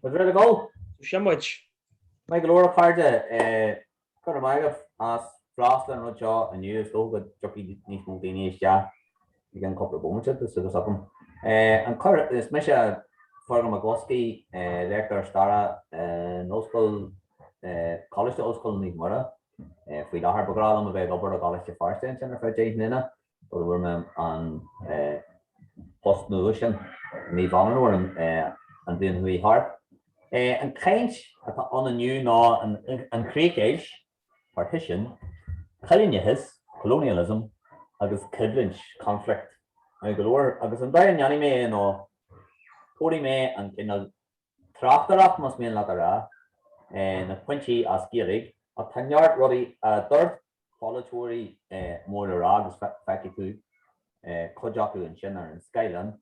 Muid réidh le dul? Sin muid. Maith go leor a chairde. Go raibh maith agaibh as freastal ar an rud seo inniu. Is dócha go dtiocfaidh níos mó daoine isteach i gceann cúpla bomaite, tá súil agam. An cur, is mise Fergal Mac Bhoscaí, léachtóir staire in Ollscoil, Coláiste Ollscoile Naomh Muire faoi láthair. Ba ghnách liom a bheith ag obair i gColáiste Feirste ansin ar feadh 10 mbliana sula bhfuair mé an post nua sin i mí Mheán Fhómhair an bhliain chuaigh thart. An chaint atá ann inniu ná an chríochdheighilt, partition, coilíneachas, colonialism, agus coimhlint, conflict. Maith go leor. Agus an dóigh a ndéanfaidh mé é ná tabharfaidh mé an cineál tráchtaireacht, más mian leat a rá, na pointí as Gaeilge, ach tá neart rudaí a dúirt polaiteoirí mór le rá agus feicfidh tú cuid acu ansin ar an scáileán.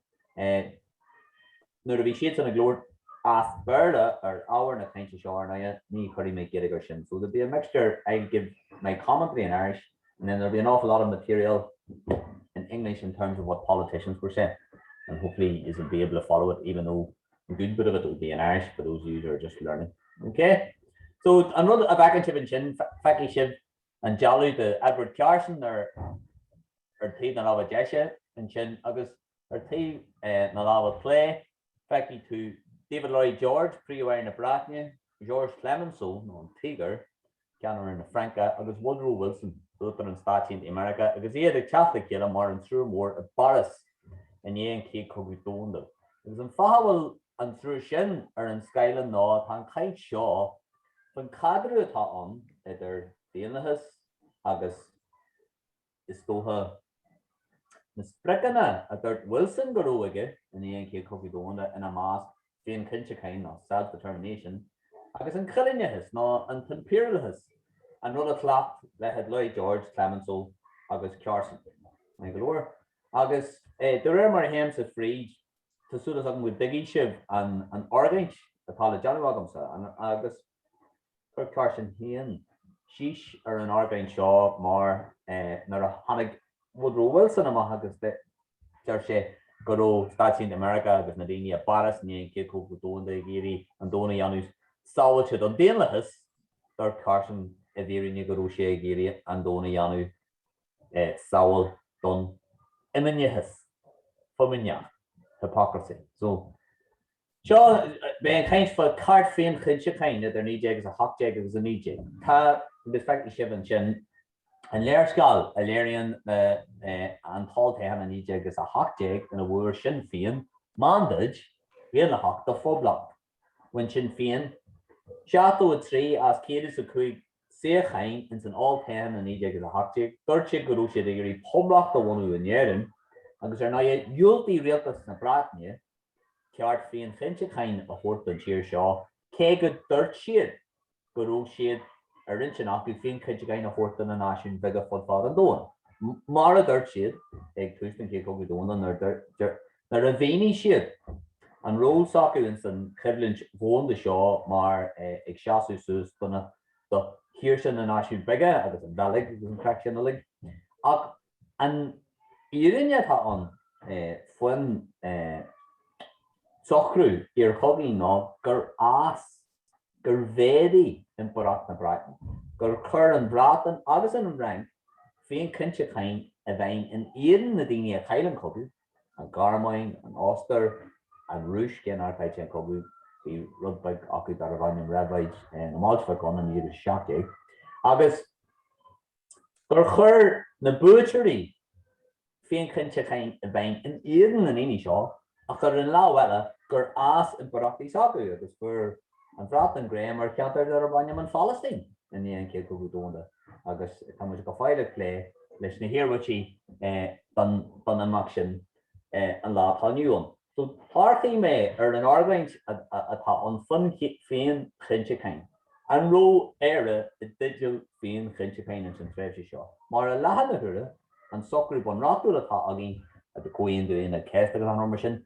Nuair a bhí siadsan ag labhairt as Béarla ar ábhar na cainte seo, ar ndóigh, ní chuirfidh mé Gaeilge air sin. So there'll be a mixture, I'll give my commentary in Irish and then there'll be an awful lot of material in English in terms of what politicians were saying and hopefully you'll be able to follow it even though a good bit of it will be in Irish for those of you who are just learning. Ok? So an rud a bhfeiceann sibh ansin, feicfidh sibh an dealbh de Edward Carson ar ar taobh na láimhe deise ansin agus ar taobh na láimhe clé feicfidh tú David Lloyd George, Príomh-Aire na Breataine, Georges Clemenceau, nó an Tíogar, ceannaire na Fraince, agus Woodrow Wilson, Uachtarán Stáit Aontaithe Meiriceá, agus iad ag teacht le chéile mar an Triúr Mór i bPáras i ndiaidh an Chéad Chogadh Domhanda. Agus an fáth a bhfuil an triúr sin ar an scáileán ná tá an chaint seo faoin chaidreamh atá ann idir daonlathas agus is dócha, na spriocanna a dúirt Wilson go raibh aige i ndiaidh an Chéad Chogaidh Dhomhanda, ina measc, féinchinntiúchán nó self-determination, agus an coilíneachas nó an t-impiriúlachas, an rud a chleacht leithéid Lloyd George, Clemenceau agus Carson. Maith go leor. Agus de réir mar a théimse fríd, tá súil agam go dtuigfidh sibh an argóint atá le déanamh agamsa, agus. Chuir Carson féin síos ar an argóint seo mar nuair a tháinig Woodrow Wilson amach agus deir sé go raibh Stáit Aontaithe Meiriceá agus na daoine i bPáras i ndiaidh an Chéad Chogadh Domhanda ag iarraidh an domhan a dhéanamh sábháilte don daonlathas, dúirt Carson i bhfírinne go raibh sé ag iarraidh an domhan a dhéanamh sábháil don fhimíneachas, fimíneacht, hypocrisy. So. Seo, beidh an chaint fá ceart féinchinntiúcháin idir 1918 agus 19. Tá, agus feicfidh sibh ansin, an léarscáil a léiríonn an t-olltoghchán i 1918 ina bhfuair Sinn Féin mandáid dhaonlathach do phoblacht. Bhain Sinn Féin 73 as 105 suíocháin ins an olltoghchán i 1918. Dúirt siad go raibh siad ag iarraidh poblacht a bhunú in Éirinn agus ar ndóigh dhiúltaigh rialtas na Breataine ceart féinchinntiúcháin a thabhairt don tír seo, cé go dúirt siad go raibh siad ar intinn acu féinchinntiúcháin a thabhairt do na náisiúin bheaga fud fad an domhain. Mar a dúirt siad ag tús den Chéad Chogadh Domhanda nuair a mhínigh siad an ról s'acu ins an choimhlint dhomhanda seo mar ag seasamh suas do na do shaoirse na náisiún beaga agus an Bheilg agus an craic sin uilig. Ach An fhírinne atá ann faoin socrú iarchogaidh ná gur fhás, gur mhéadaigh Impireacht na Breataine, gur chuir an Bhreatain agus an Fhrainc féinchinntiúchán i bhfeidhm in éadan na daoine a chaill an cogadh, an Ghearmáin, an Ostair, an Rúis, cé nár chaill sé an cogadh, bhí rud beag acu darbh ainm Réabhlóid na mBoilséiveach ann i 1917, agus. gur chuir na buaiteoirí féinchinntiúcháin i bhfeidhm in éadan na ndaoine seo ach ar an lámh eile gur fhás impireachtaí s'acu agus fuair an Bhreatain greim ar cheantar darbh ainm an Phalaistín i ndiaidh an Chéad Chogadh Domhanda agus tá muid go fóill ag plé leis na hiarmhairtí don imeacht sin an lá atá inniu ann. So tarrthaigh mé ar an argóint atá ann faoin féinchinntiúchán. An raibh Éire i dteideal féinchinntiúcháin ins an tréimhse seo? Mar i láthair na huaire, an socrú bunreachtúil atá againn, Comhaontú Aoine an Chéasta agus achan rud mar sin,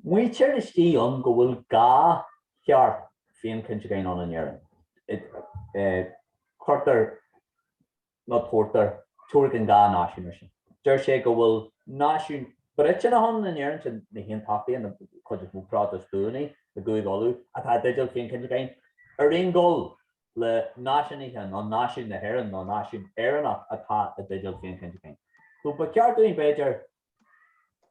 maítear istigh ann go bhfuil gá cheart féinchinntiúcháin ann in Éirinn. Cuirtear. nó tabhartar teoiric an dá náisiún air sin. Deir sé go bhfuil náisiún Briotanach ann in Éirinn, sin na hAontachtaithe, an chuid is mó Protastúnaigh. i gCúige Uladh atá i dteideal féinchinntiúcháin ar aon dul le náisiúnaithe nó náisiún na hÉireann nó náisiún Éireannach atá i dteideal féinchinntiúcháin. So ba cheart dúinn, b'fhéidir,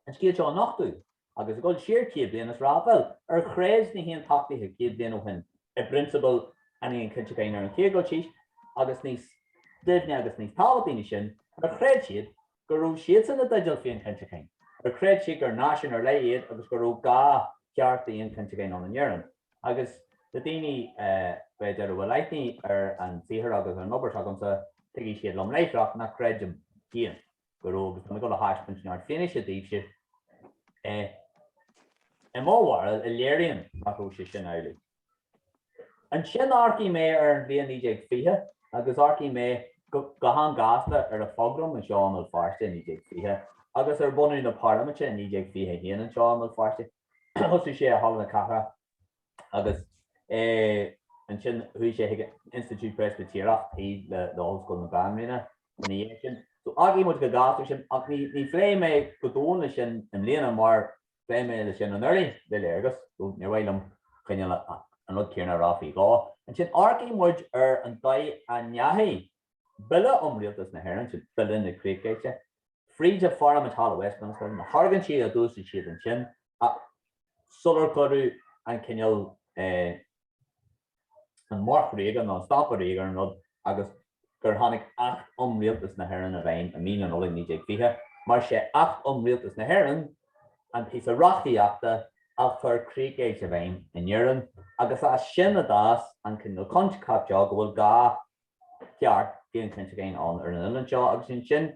an scéal seo a nochtadh agus a dhul siar 100 bliain is rá, bhuel, ar chreid na hAontachtaithe 100 bliain ó shin i bprionsabal an fhéinchinntiúcháin ar an chéad dul síos agus níos doimhne agus níos tábhachtaí ná sin, ar chreid siad go raibh siadsan i dteideal féinchinntiúcháin, ar chreid siad gur náisiún ar leith iad agus go raibh gá ceart d'fhéinchinntiúchán ann in Éirinn. Agus na daoine, b'fhéidir, a bhfuil aithne ar an saothar agus ar an obair s'agamsa, tuigfidh siad liom láithreach nach gcreidim féin go raibh, agus tá mé ag dul a thaispeáint neart fianaise daoibhse i mo bharúil a léiríonn nach raibh sé sin amhlaidh. Ansin amharcfaidh mé ar an bhliain 1920 agus amharcfaidh mé go han-ghasta ar an phogrom anseo i mBéal Feirste i 1920 agus ar bhunú na Parlaiminte i 1921 anseo i mBéal Feirste. Thosaigh sé i Halla na Cathrach agus ansin chuaigh sé chuig an Institiúid Preispitéireach taobh le hOllscoil na Banríona ina dhiaidh sin. So amharcfaidh muid go gasta air sin ach ní phléifidh mé go domhain leis sin i mbliana mar Phléigh mé leis sin anuraidh le Léargas, so níor mhaith liom coinneáil an rud céanna a rá faoi dhó. Ansin amharcfaidh muid ar an dóigh a ndeachaigh Bille um Rialtas na hÉireann, sin Bille na Críochdheighilte, fríd an Pharlaimint thall i Westminster, na hargóintí a d'úsáid siad ansin sular cuireadh an cineál eh, an marc ríoga nó an stampa ríoga ar an rud agus gur tháinig Acht um Rialtas na hÉireann i bhfeidhm i mí na Nollag 1920, mar sé Acht um Rialtas na hÉireann an píosa reachtaíochta a chuir críochdheighilt i bhfeidhm in Éirinn agus as sin a d'fhás an cineál coincheap seo go bhfuil gá ceart féinchinntiúcháin ann ar an oileán seo agus ansin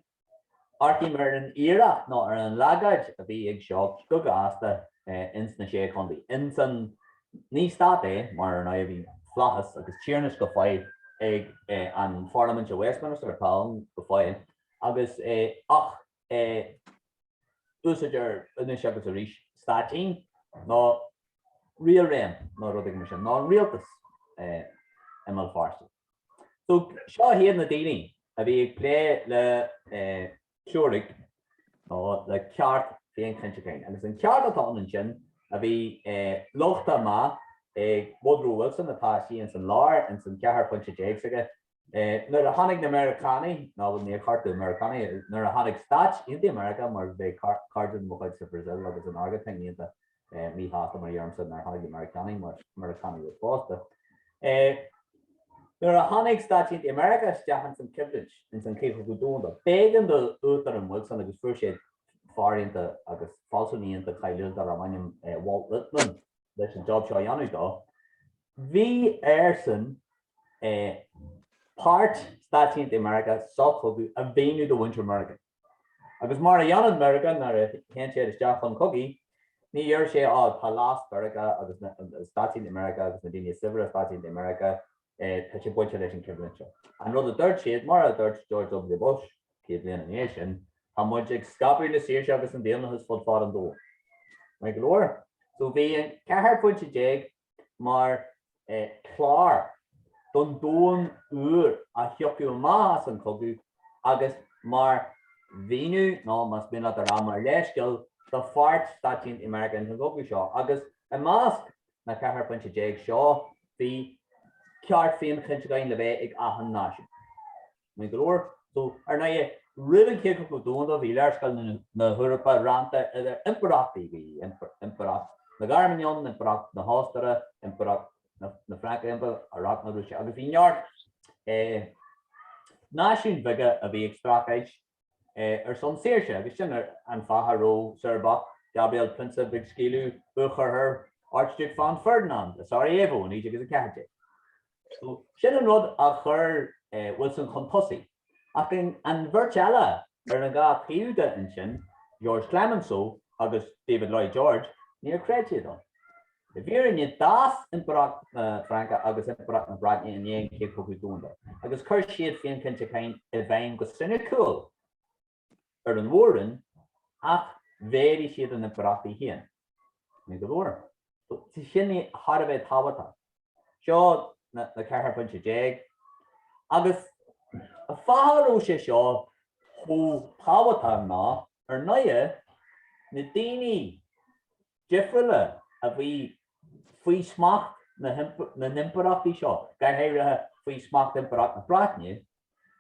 Amharcfaidh mé ar an iarracht nó ar an leagáid a bhí ag seo go gasta ins na Sé Chontae. Ins an, ní stát é, mar ar ndóigh bhí flaitheas agus tiarnas go fóill ag an Pharlaimint i Westminster, atá ann go fóill, agus ach úsáidtear anois agus arís stáitín nó riail-réim nó rud éigin mar sin, nó an rialtas i mBéal Feirste. So seo hiad na daoine a bhí ag plé le teoiric nó le ceart féinchinntiúcháin. Agus an ceart atá ann ansin a bhí luchtaithe amach ag Woodrow Wilson atá istigh ins an lár, ins an 14 phointe s'aige. Nuair a tháinig na Meiriceánaigh, nó níor cheart do Mheiriceánaigh, nuair a tháinig Stáit Aontaithe Meiriceá, mar bheadh cairde de mo chuid sa Bhrasaíl agus san Airgintín iontach míshásta mar dheirimse nár tháinig na Meiriceánaigh mar Meiriceánaigh iad fosta. Nuair a tháinig Stáit Aontaithe Meiriceá isteach ins an choimhlint, ins an Chéad Chogadh Domhanda, b'éigean do Uachtarán Wilson agus fuair sé fear iontach agus fealsúnaí iontach cáiliúil darbh ainm Walt Whitman leis an job seo a dhéanamh dó. Bhí airsean páirt Stáit Aontaithe Meiriceá sa chogadh a mhíniú do mhuintir Mheiriceá. Agus mar a dhéanann Meiriceá nuair a théann siad isteach chun cogaidh, ní deir sé á, tá leas Mheiriceá agus na Stáit Aontaithe Meiriceá agus na daoine is saibhre i Stáit Aontaithe Meiriceá, tá sé bainte leis an choimhlint seo. An rud a dúirt siad, mar a dúirt George W. Bush 100 bliain ina dhiaidh sin, tá muid ag scaipeadh na saoirse agus an daonlathais fud fad an domhain. Maith go leor. So bhí an 14 phointe mar chlár don domhan úr a thiocfadh amach as an chogadh agus mar mhíniú, nó más mian leat a rá mar leithscéal, do pháirt Stáit Aontaithe Meiriceá ins an gcogadh seo. Agus i measc na 14 pointe seo bhí ceart féinchinntiúcháin le bheith ag achan náisiún. Maith go leor. So, ar ndóigh, roimh an Chéad Chogadh Domhanda, bhí léarscáil na hEorpa rannta idir impireachtaí. Bhí Impireacht na Gearmáine ann, Impireacht na hOstaire, Impireacht na Fraince, Impireacht na Rúise, agus bhí neart náisiúin bheaga a bhí ag streachailt ar son saoirse, agus sin an fáth a raibh Seirbeach Gabriel Princip ag scaoileadh buaicharthar Archduke Franz Ferdinand i Sarajevo i 1914. So, sin an rud a chuir Wilson chun tosaigh. Ach an bheirt eile ar an dhá taobh de ansin, Georges Clemenceau agus David Lloyd George, níor chreid siad ann. I bhfírinne, d'fhás Impireacht na Fraince agus Impireacht na Breataine i ndiaidh an Chéad Chogadh Domhanda, agus chuir siad féinchinntiúchán i bhfeidhm go soiniciúil ar an mhór-roinn, ach mhéadaigh siad a n-impireachtaí féin. Maith go leor. Sin thar a bheith tábhachtach. Seo na 14 pointe. Agus an fáth a raibh sé seo chomh tábhachtach ná, ar ndóighe, na daoine difriúla a bhí Faoi smacht na n-impireachtaí seo, go háirithe faoi smacht Impireacht na Breataine,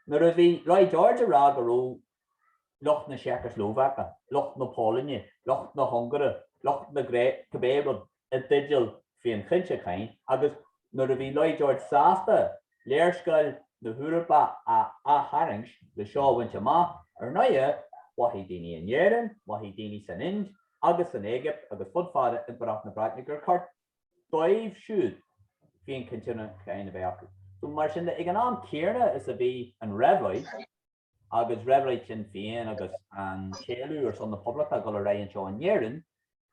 nuair a bhí Lloyd George ag rá go raibh lucht na Seiceaslóvaice, lucht na Polainne, lucht na hUngáire, lucht na Gréige, cibé rud, i dteideal féinchinntiúcháin agus nuair a bhí Lloyd George sásta léarscáil na hEorpa a aththarraingt le seo a bhaint amach, ar ndóighe, mhothaigh daoine in Éirinn, mhothaigh daoine san Ind agus san Éigipt agus fud fad Impireacht na Breataine gur cheart dóibh siúd féinchinntiúchán a bheith acu. So mar sin de, ag an am céanna is a bhí an réabhlóid, agus réabhlóid Shinn Féin agus an t-éileamh ar son na Poblachta ag dul ar aghaidh anseo in Éirinn,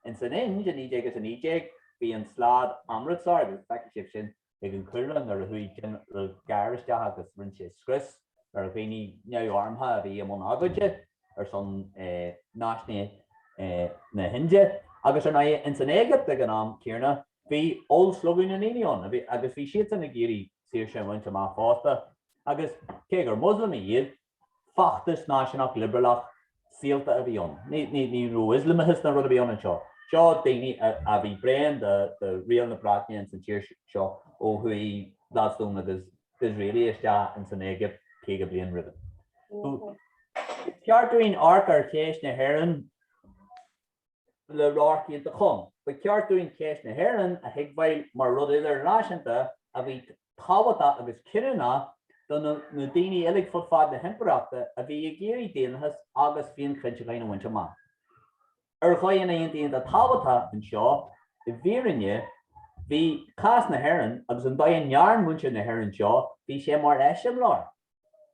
ins an Ind i 1919 bhí an slad Amritsar, agus feicfidh sibh sin ag an chúlra nuair a chuaigh Ginearál Dyer isteach agus rinne sé scrios ar dhaoine neamharmtha a bhí i mbun agóide ar son náisiúnaithe na hInde. Agus ar ndóigh ins an Éigipt ag an am céanna bhí ollshlógadh na ndaoine ann agus bhí siadsan ag iarraidh saoirse a bhaint amach fosta. Agus cé gur Moslamaigh iad, feachtas náisiúnach liobrálach saolta a bhí ann. Ní raibh Ioslamachas ná rud ar bith ann anseo. Seo daoine a bhí bréan de riail na Breataine ins an tír seo ó chuaigh Gladstone agus Disraeli isteach ins an Éigipt 50 bliain roimhe. Is ceart dúinn amharc ar cheist na hÉireann le radharc iontach chúng. Ba cheart dúinn ceist na hÉireann a thuigbheáil mar rud idirnáisiúnta a bhí tábhachtach agus cinniúnach do na daoine uilig fud fad na himpireachta a bhí ag iarraidh daonlathas agus féinchinntiúchán a bhaint amach. Ar dhóigh ina iontach tábhachtach anseo, i bhfírinne, bhí cás na hÉireann agus an dóigh a ndearn muintir na hÉireann seo, bhí sé mar eiseamláir.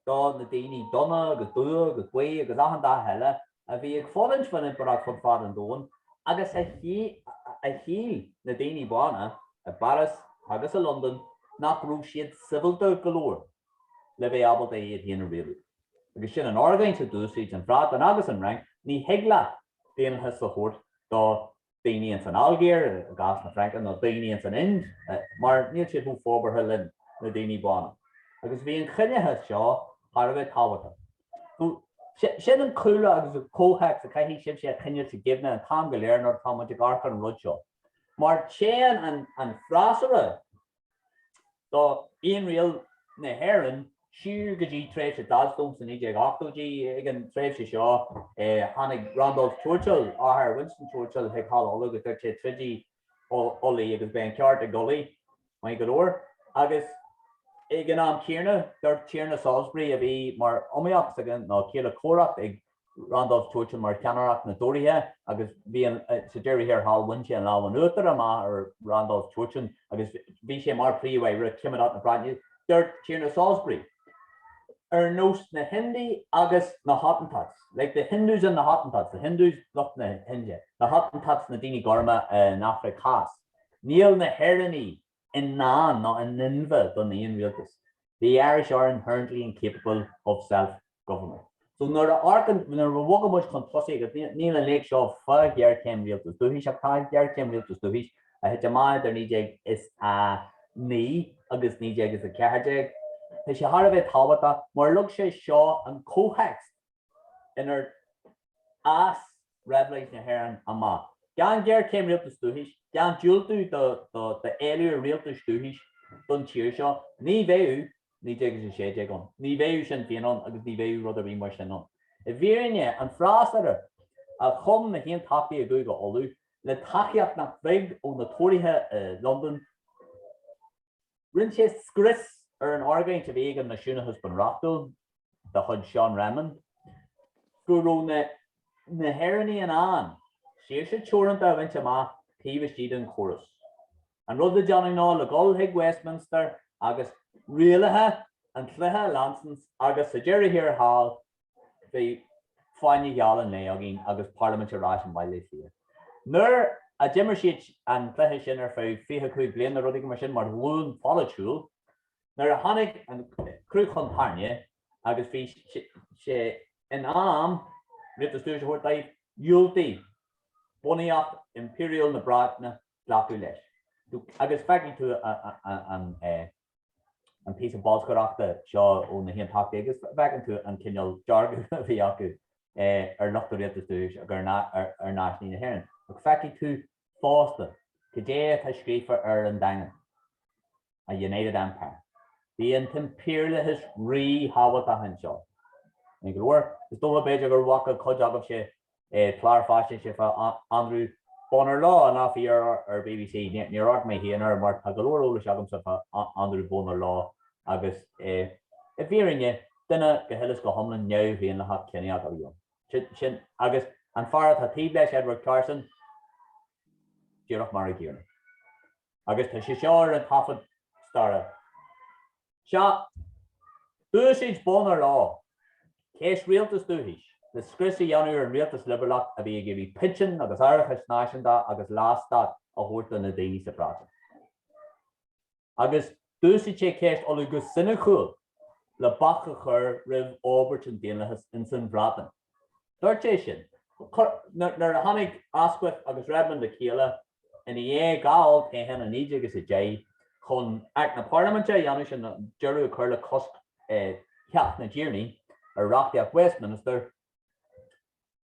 do na daoine donna agus dubha agus buí agus achan dath eile a bhí ag fulaingt faoin impireacht fud fad an domhain agus a shíl na daoine bána i bPáras agus i Londain nach raibh siad sibhialta go leor le bheith ábalta iad féin a rialú. Agus sin an argóint a d'úsáid an Bhreatain agus an Fhrainc, ní thig leat daonlathas a thabhairt do daoine ins an Ailgéir, i gcás na Fraince, nó daoine ins an Ind, mar níl siad chomh forbartha linn, na daoine bána. Agus bhí an ciníochas seo thar a bheith tábhachtach. So, sin an cúlra agus an comhthéacs a chaithfidh sibhse a choinneáil sa gcuimhne an t-am go léir nuair atá muid ag amharc ar an rud seo. Mar téann an freasúra do fhéinriail na hÉireann siar go dtí tréimhse Gladstone sna 1980idí. Ag an tréimhse seo tháinig Randolph Churchill, athair Winston Churchill, chuig Halla Uladh agus dúirt sé troidfidh Ulaidh agus beidh an ceart ag Ulaidh, maith go leor. Agus ag an am céanna dúirt Tiarna Salisbury a bhí mar iomaíocht aige nó céile comhraic ag Randolph Churchill mar cheannaireacht na dTóraithe agus bhí an, sa deireadh thiar thall, bhain sé an lámh in uachtar amach ar Randolph Churchill agus bhí sé mar Phríomh-Aire Coimeádach na Breataine. Dúirt Tiarna Salisbury, ar nós na hIndiaigh agus na Hottentots, like the Hindus and the Hottentots, the Hindus, lucht na hIndia, the Hottentots, na daoine gorma in Afraic Theas, níl na hÉireannaigh i ndán ná in inmhe don fhéinrialtas, the Irish are inherently incapable of self-government. So nuair a amharcann, nuair a bhogann muid chun tosaigh, agus níl an léacht seo fá ghéarchéim rialtas dúchais ach tá géarchéim rialtas dúchais a thit amach idir 1909 agus 1914, tá sé thar a bheith tábhachtach mar leag sé seo an comhthéacs inar fhás Réabhlóid na hÉireann amach. Gan géarchéim rialtais dúchais, gan diúltú d'éileamh ar rialtais dúchais don tír seo, ní bheadh 1916 ann, ní bheadh Sinn Féin ann agus ní bheadh rud ar bith mar sin ann. I bhfírinne, an freasúra a chum na hAontachtaithe i gCúige Uladh, le tacaíocht nach beag ó na Tóraithe i Londain, Rinne sé scrios ar an argóint a bhí ag an náisiúnachas bunreachtúil de chuid Seán Redmond go raibh na na hÉireannaigh in ann saoirse teoranta a bhaint amach taobh istigh den chóras. An rud le déanamh ná le dhul chuig Westminster agus rialacha an chluiche a leanstan agus sa deireadh thiar thall Bhí fáinne gheal an lae againn agus parlaimint ar ais i mBaile Átha Cliath. Nuair a d'imir siad an cluiche sin ar feadh 25 bliain nó rud éigin mar sin, mar ghlúin pholaitiúil, nuair a tháinig an cruth chun tairne agus bhí sé in am rialtas dúchais a thabhairt dóibh, dhiúltaigh bunaíocht impiriúil na Breataine glacadh leis. Agus feicfidh tú an. an píosa bolscaireachta seo ó na hAontachtaithe agus feiceann tú an cineál dearcadh a bhí acu ar lucht an rialtais dúchais agus ar náisiúnaigh na hÉireann. Ach feicfidh tú fosta. Cad é atá scríofa ar an daingean? A United Empire. Bhí an t-impiriúlachas ríthábhachtach anseo. Maith go leor, is dócha b'fhéidir go bhfaca cuid agaibhse clár faisnéise fá Andrew Bonar Law, nach fíor, ar bbc. Níor amharc mé féin air mar tá go leor eolais agamsa fá Andrew Bonar Law agus i bhfírinne, duine go huile is go hiomlán neamh-dhaonlathach ciníoch a bhí ann. Sin agus an fear atá taobh leis, Edward Carson, díreach mar an gcéanna. Agus tá sé seo ar an taifead staire. Sea, d'úsáid Bonar Law ceist Rialtas Dúchais le scrios a dhéanamh ar an rialtas liobrálach a bhí ag iarraidh pinsin agus árachas náisiúnta agus leathstát a thabhairt do na daoine sa Bhreatain. Agus d'úsáid sé ceist Uladh go soiniciúil le bac a chur roimh fhorbairt an daonlathais ins an Bhreatain. Dúirt sé sin, nuair a tháinig Asquith agus Redmond le chéile ina dhiaidh 2 olltoghchán i 1910 chun Acht na Parlaiminte a dhéanamh, sin deireadh a chur le cosc Theach na dTiarnaí ar reachtaíocht Westminster,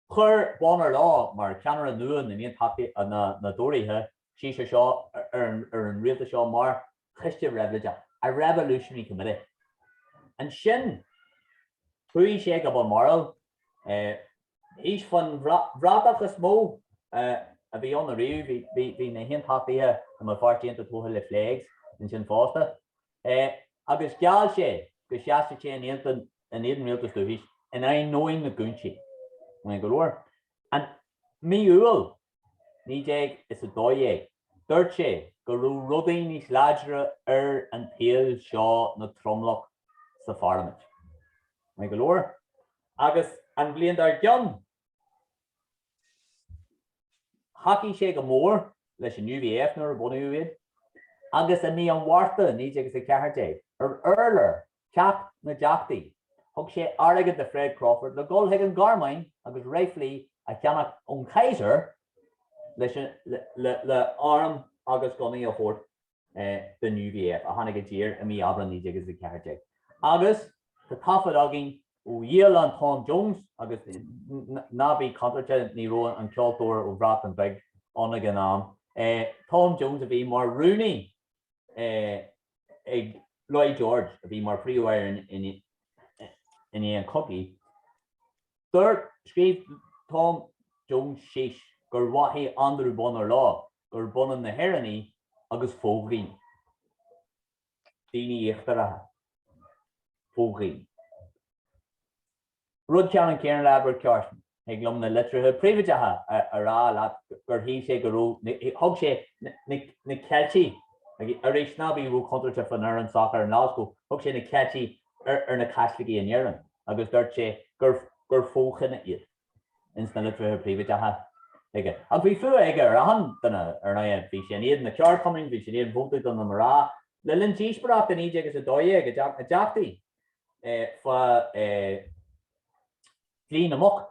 Chuir Bonar Law, mar cheannaire nua na nAontachtaithe, na dTóraithe, síos ar seo, ar an rialtas seo mar choiste réabhlóideach, a revolutionary committee. Ansin, chuaigh sé go Balmoral, théis faoin bhratach is mó a bhí ann ariamh, bhí na hAontachtaithe i mBéal Feirste iontach tógtha le flags ansin fosta. Agus gheall sé go seasfadh sé in éadan in éadan Rialtas Dúchais in ainneoin na gcúinsí. Maith go leor. I mí Iúil 1912, dúirt sé go raibh rudaí níos láidre ar an tsaol seo ná tromlach sa pharlaimint. Maith go leor. Agus an bhliain dár gcionn, Thacaigh sé go mór leis an UVF nuair a bunaíodh iad, agus i mí an Mhárta 1914, ar urlár Theach na dTeachtaí, thug sé airgead do Fred Crawford le dul chuig an Ghearmáin agus raidhfilí a cheannach ón Kaiser le hairm agus gunnaí a thabhairt don UVF, a tháinig i dtír i mí Aibreán 1914. Agus tá taifead againn ó dhialann Tom Jones, agus ná bí contúirteach, ní raibh an ceoltóir ó Bhreatain Bheag ann ag an am, Tom Jones a bhí mar rúnaí ag Lloyd George, a bhí mar Phríomh-Aire i ndiaidh an chogaidh. Dúirt, scríobh Tom Jones síos gur mhaígh Andrew Bonar Law gurb ionann na hÉireannaigh agus fodhaoine, daoine íochtaracha, fodhaoine. Rud ceannann céanna le Edward Carson. Thig liom na litreacha príobháideacha a rá leat gur shíl sé go raibh, thug sé na Ceiltigh, arís ná bí ró-chontúirteach faoin fhoireann sacair i nGlasgow, thug sé na Ceiltigh ar na Caitlicigh in Éirinn agus dúirt sé gur fochine iad ins na litreacha príobháideacha aige. Ach bhí fuath aige ar achan duine, ar ndóigh. Bhí sé in éadan na ceardchumainn, bhí sé in éadan vóta do na mná. Le linn díospóireachta 1912 i dTeach na dTeachtaí fá Dhlí na mBocht,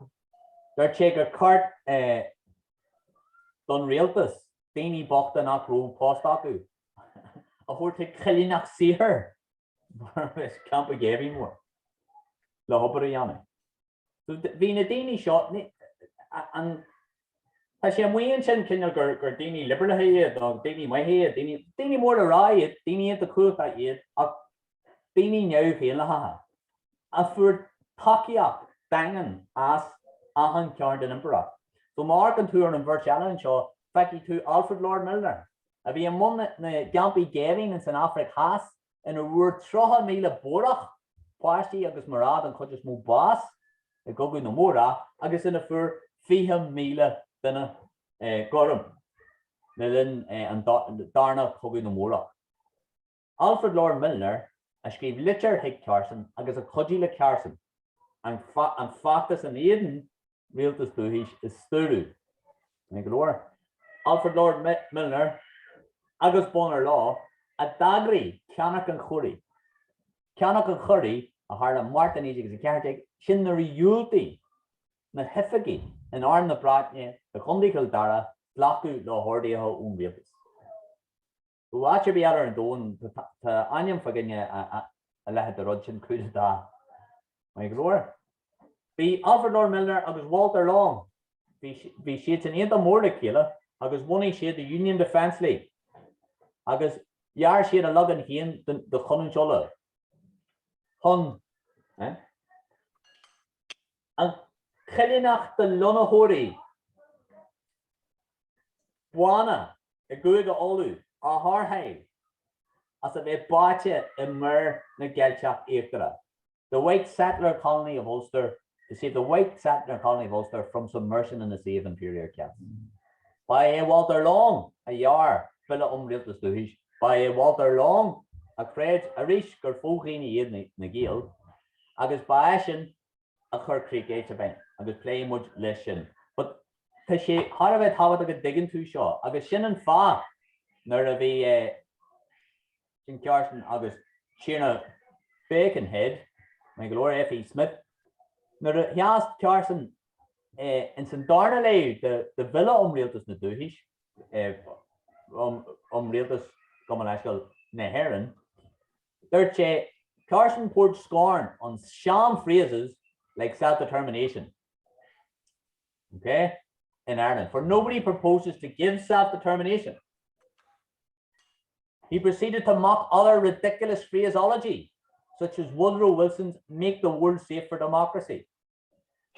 dúirt sé gur ceart don rialtas daoine bochta nach raibh post acu a thabhairt chuig coilíneacht saothair. Is campa géibhinn mór le hobair a dhéanamh. So bhí na daoine seo, an, tá sé amuigh ansin cineál gur gur daoine liobralacha iad nó daoine maithe iad, daoine, daoine mór le rá iad, daoine iontach cumhachtach iad ach daoine neamh-dhaonlathacha a fuair tacaíocht daingean as achan chearn den impireacht. So má amharcann tú ar an bheirt eile anseo, feicfidh tú Alfred Lord Milner, a bhí i mbun na gcampaí géibhinn ins an Afraic Theas ina bhfuair 30,000 Bórach, páistí agus mná den chuid is mó, bás i gCogadh na mBórach agus ina fuair 20,000 duine gorm le linn an Darna Cogadh na mBórach. Alfred Lord Milner a scríobh litir chuig Carson agus a chuidigh le Carson an feachtas in éadan Rialtas Dúchais a stiúradh. Maith go leor. Alfred Lord Milner agus Bonar Law a d'eagraigh Ceannach an Churraigh. Ceannach an Churraigh a tharla Márta 1914, sin nuair a dhiúltaigh na hoifigigh in Arm na Breataine i gContae Chill Dara glacadh le horduithe ón rialtas. Ó áit ar bith eile ar an domhan, tá ainm fá choinne a leithéid de rud sin, coup d'état. Maith go leor. Bhí Alfred Lord Milner agus Walter Long, bhí siadsan iontach mór le chéile. agus bhunaigh siad the Union Defence League agus dhear siad a leagan féin de Chanúint Uladh chun an choilíneacht de lonnaitheoirí bána i gCúige Uladh a tharrtháil as a bheith báite i muir na gCeilteach Íochtarach. The white settler colony of Ulster, to save the white settler colony of Ulster from submersion in the sea of inferior Celts. Ba é Walter Long a dhear Bille um Rialtas Dúchais. Ba é Walter Long a chreid arís gur fo-dhaoine iad na Gaeil agus ba eisean a chuir críochdheighilt i bhfeidhm agus pléifidh muid leis sin. But tá sé thar a bheith tábhachtach go dtuigeann tú seo agus sin an fáth nuair a bhí Sin Carson agus Tiarna Birkenhead, maith go leor, F.E. Smith. Nuair a sheas Carson ins an darna léamh de Bhille um Rialtas na Dúchais, um Rialtas, gabh mo leithscéal, na hÉireann, dúirt sé, Carson poured scorn on sham phrases like self-determination, okay, in Ireland, for nobody proposes to give self-determination. He proceeded to mock other ridiculous phraseology, such as Woodrow Wilson's make the world safe for democracy,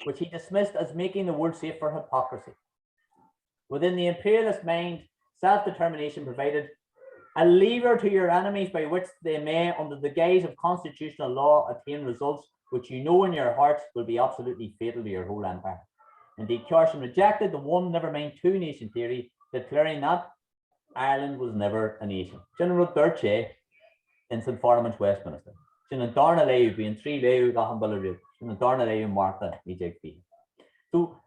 which he dismissed as making the world safe for hypocrisy. Within the imperialist mind, self-determination provided a lever to your enemies by which they may, under the guise of constitutional law, attain results which you know in your hearts will be absolutely fatal to your whole empire. Indeed, Carson rejected the one, never mind two-nation theory, declaring that Ireland was never a nation. Sin an rud dúirt sé ins an Pharlaimint Westminster. Sin an darna léamh, bíonn 3 léamh ag achan Bille Rialtais. Sin an darna léamh Márta 1920. So,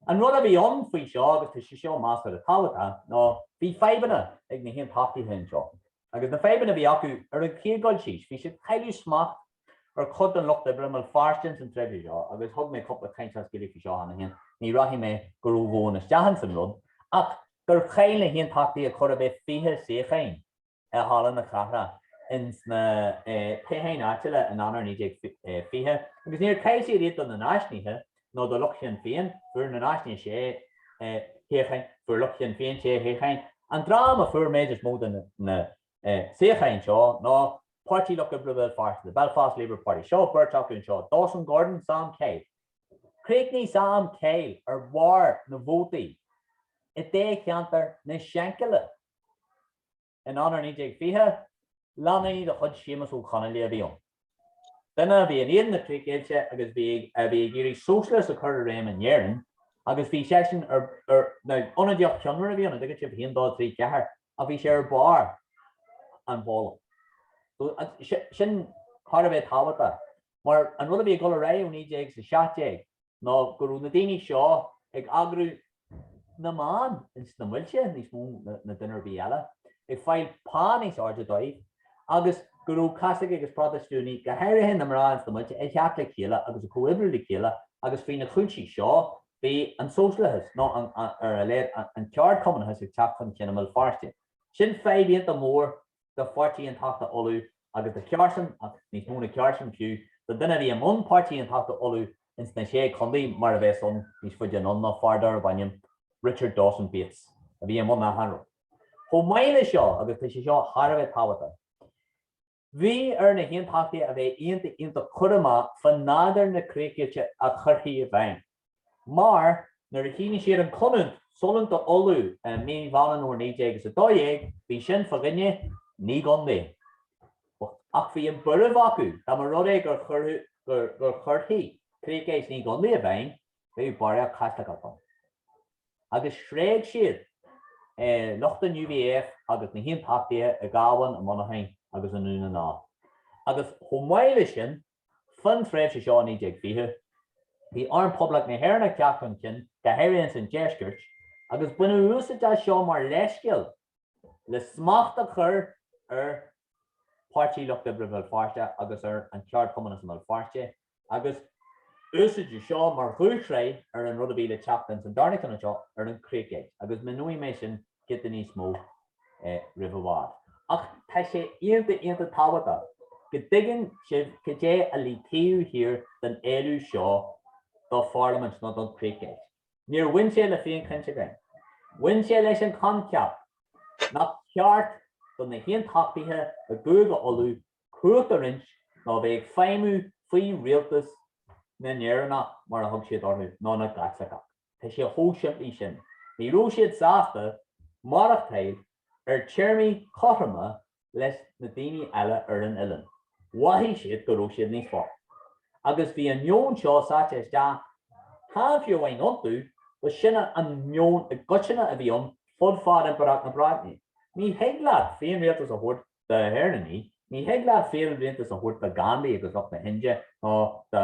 an rud a bhí ann faoi seo, agus tá sé seo measartha tábhachtach, ná bhí fadhbanna ag na hAontachtaithe anseo. Agus na fadhbanna a bhí acu ar an chéad dul síos, bhí siad ag cailleadh smacht ar chuid den lucht oibre i mBéal Feirste ins an tréimhse seo agus thug mé cúpla caint as Gaeilge faoi seo cheana féin, ní rachaidh mé go ródhomhain isteach ins an rud, ach gur chaill na hAontachtaithe chóir a bheith 20 suíochán i Halla na Cathrach ins na toghcháin áitiúla in Eanáir 1920 agus níor chaill siad iad do na Náisiúnaithe nó do lucht Shinn Féin, fuair na Náisiúnaithe sé shuíochán, fuair lucht Shinn Féin sé shuíochán. An dream a fuair méid is mó de na suíocháin seo ná Páirtí Lucht Oibre Bhéal Feirste, The Belfast Labour Party. Seo beirt acu anseo, Dawson Gordon, Sam Kyle. Chríochnaigh Sam Kyle ar bharr na vótaí i dtoghcheantar na Seanchille in Eanáir 1920. Leanúnaí de chuid Séamus Ó Conghaile a bhí ann. Duine a bhí in éadan na críochdheighilte agus bhí a bhí ag iarraidh sóisialachas a chur i réim in Éirinn agus bhí seisean ar ar now ionadaíocht chionmhar a bhí ann, an dtuigeann sibh, 1, 2, 3, 4, ach bhí sé ar barr an bhalla. So sin thar a bheith tábhachtach mar an rud a bhí ag dul ar aghaidh ó 1917 ná go raibh na daoine seo ag eagrú na mban ins na mbailte níos mó ná duine ar bith eile, ag fáil pá níos airde dóibh agus go raibh Caitlicigh agus Protastúnaigh, go háirithe na mná ins na mbailte, ag theacht le chéile agus ag comhoibriú le chéile agus faoi na cúinsí seo bhí an sóisialachas, nó ar a laghad an ceardchumannachas ag teacht chun cinn i mBéal Feirste. Sin fadhb iontach mór do Pháirtí Aontachtach Uladh agus do Carson, ach níos mó ná Carson fiú, don duine a bhí i mbun Páirtí Aontachtach Uladh ins na Sé Chontae mar a bheas ann níos faide anonn ná fear darb ainm Richard Dawson Bates a bhí i mbun achan rud. Chomh maith le seo, agus tá sé seo thar a bheith tábhachtach, bhí ar na hAontachtaithe a bheith iontach iontach cúramach fá nádúr na críochdheighilte a chuirfí i bhfeidhm. Mar, nuair a shínigh siad an Chonúint Sollúnta Uladh i mí Mheán an Fhómhair 1912, bhí sin fá choinne naoi gcontae. Ach bhí an buaireamh acu, dá mba rud é gur gur chuirfí críochdheighilt naoi gcontae i bhfeidhm, bheadh barraíocht Caitliceach ann. Agus thréig siad lucht an UVF agus na hAontachtaithe i gCabhán, i Muineachán agus i nDún na nGall. Agus chomh maith leis sin, Faoin tréimhse seo i 1920, bhí Arm Poblacht na hÉireann ag teacht chun cinn, go háirithe ins an deisceart, agus baineadh úsáid as seo mar leithscéal le smacht a chur ar Páirtí Lucht Oibre Bhéal Feirste agus ar an cheardchumannachas i mBéal Feirste, agus úsáideadh seo mar dhúshraith ar an rud a bhí le teacht ins an darna ceann anseo, ar an chríochdheighilt, agus míneoidh mé sin giota níos mó roimh i bhfad. Ach tá sé iontach iontach tábhachtach go dtuigeann sibh cad é a luigh taobh thiar den éileamh seo do pharlaimint nó don chríochdheighilt. Níor bhain sé le féinchoinsigeáin. Bhain sé leis an choincheap nach ceart do na hAontachtaithe i gCúige Uladh cumhacht a roinnt ná a bheith ag feidhmiú faoi rialtas na nÉireannach, mar a thug siad orthu, nó na gCaitliceach. Tá sé chomh simplí sin. Ní raibh siad sásta maireachtáil ar téarmaí cothroma leis na daoine eile ar an oileán. Mhothaigh siad go raibh siad níos fearr. Agus bhí an meon seo sáite isteach, chan fiú amháin iontu, but sin an meon i gcoitinne a bhí ann fud fad Impireacht na Breataine. Ní thig leat féinrialtas a thabhairt do Éireannaigh, ní thig leat féinrialtas a thabhairt do Gandhi agus lucht na hIndia nó do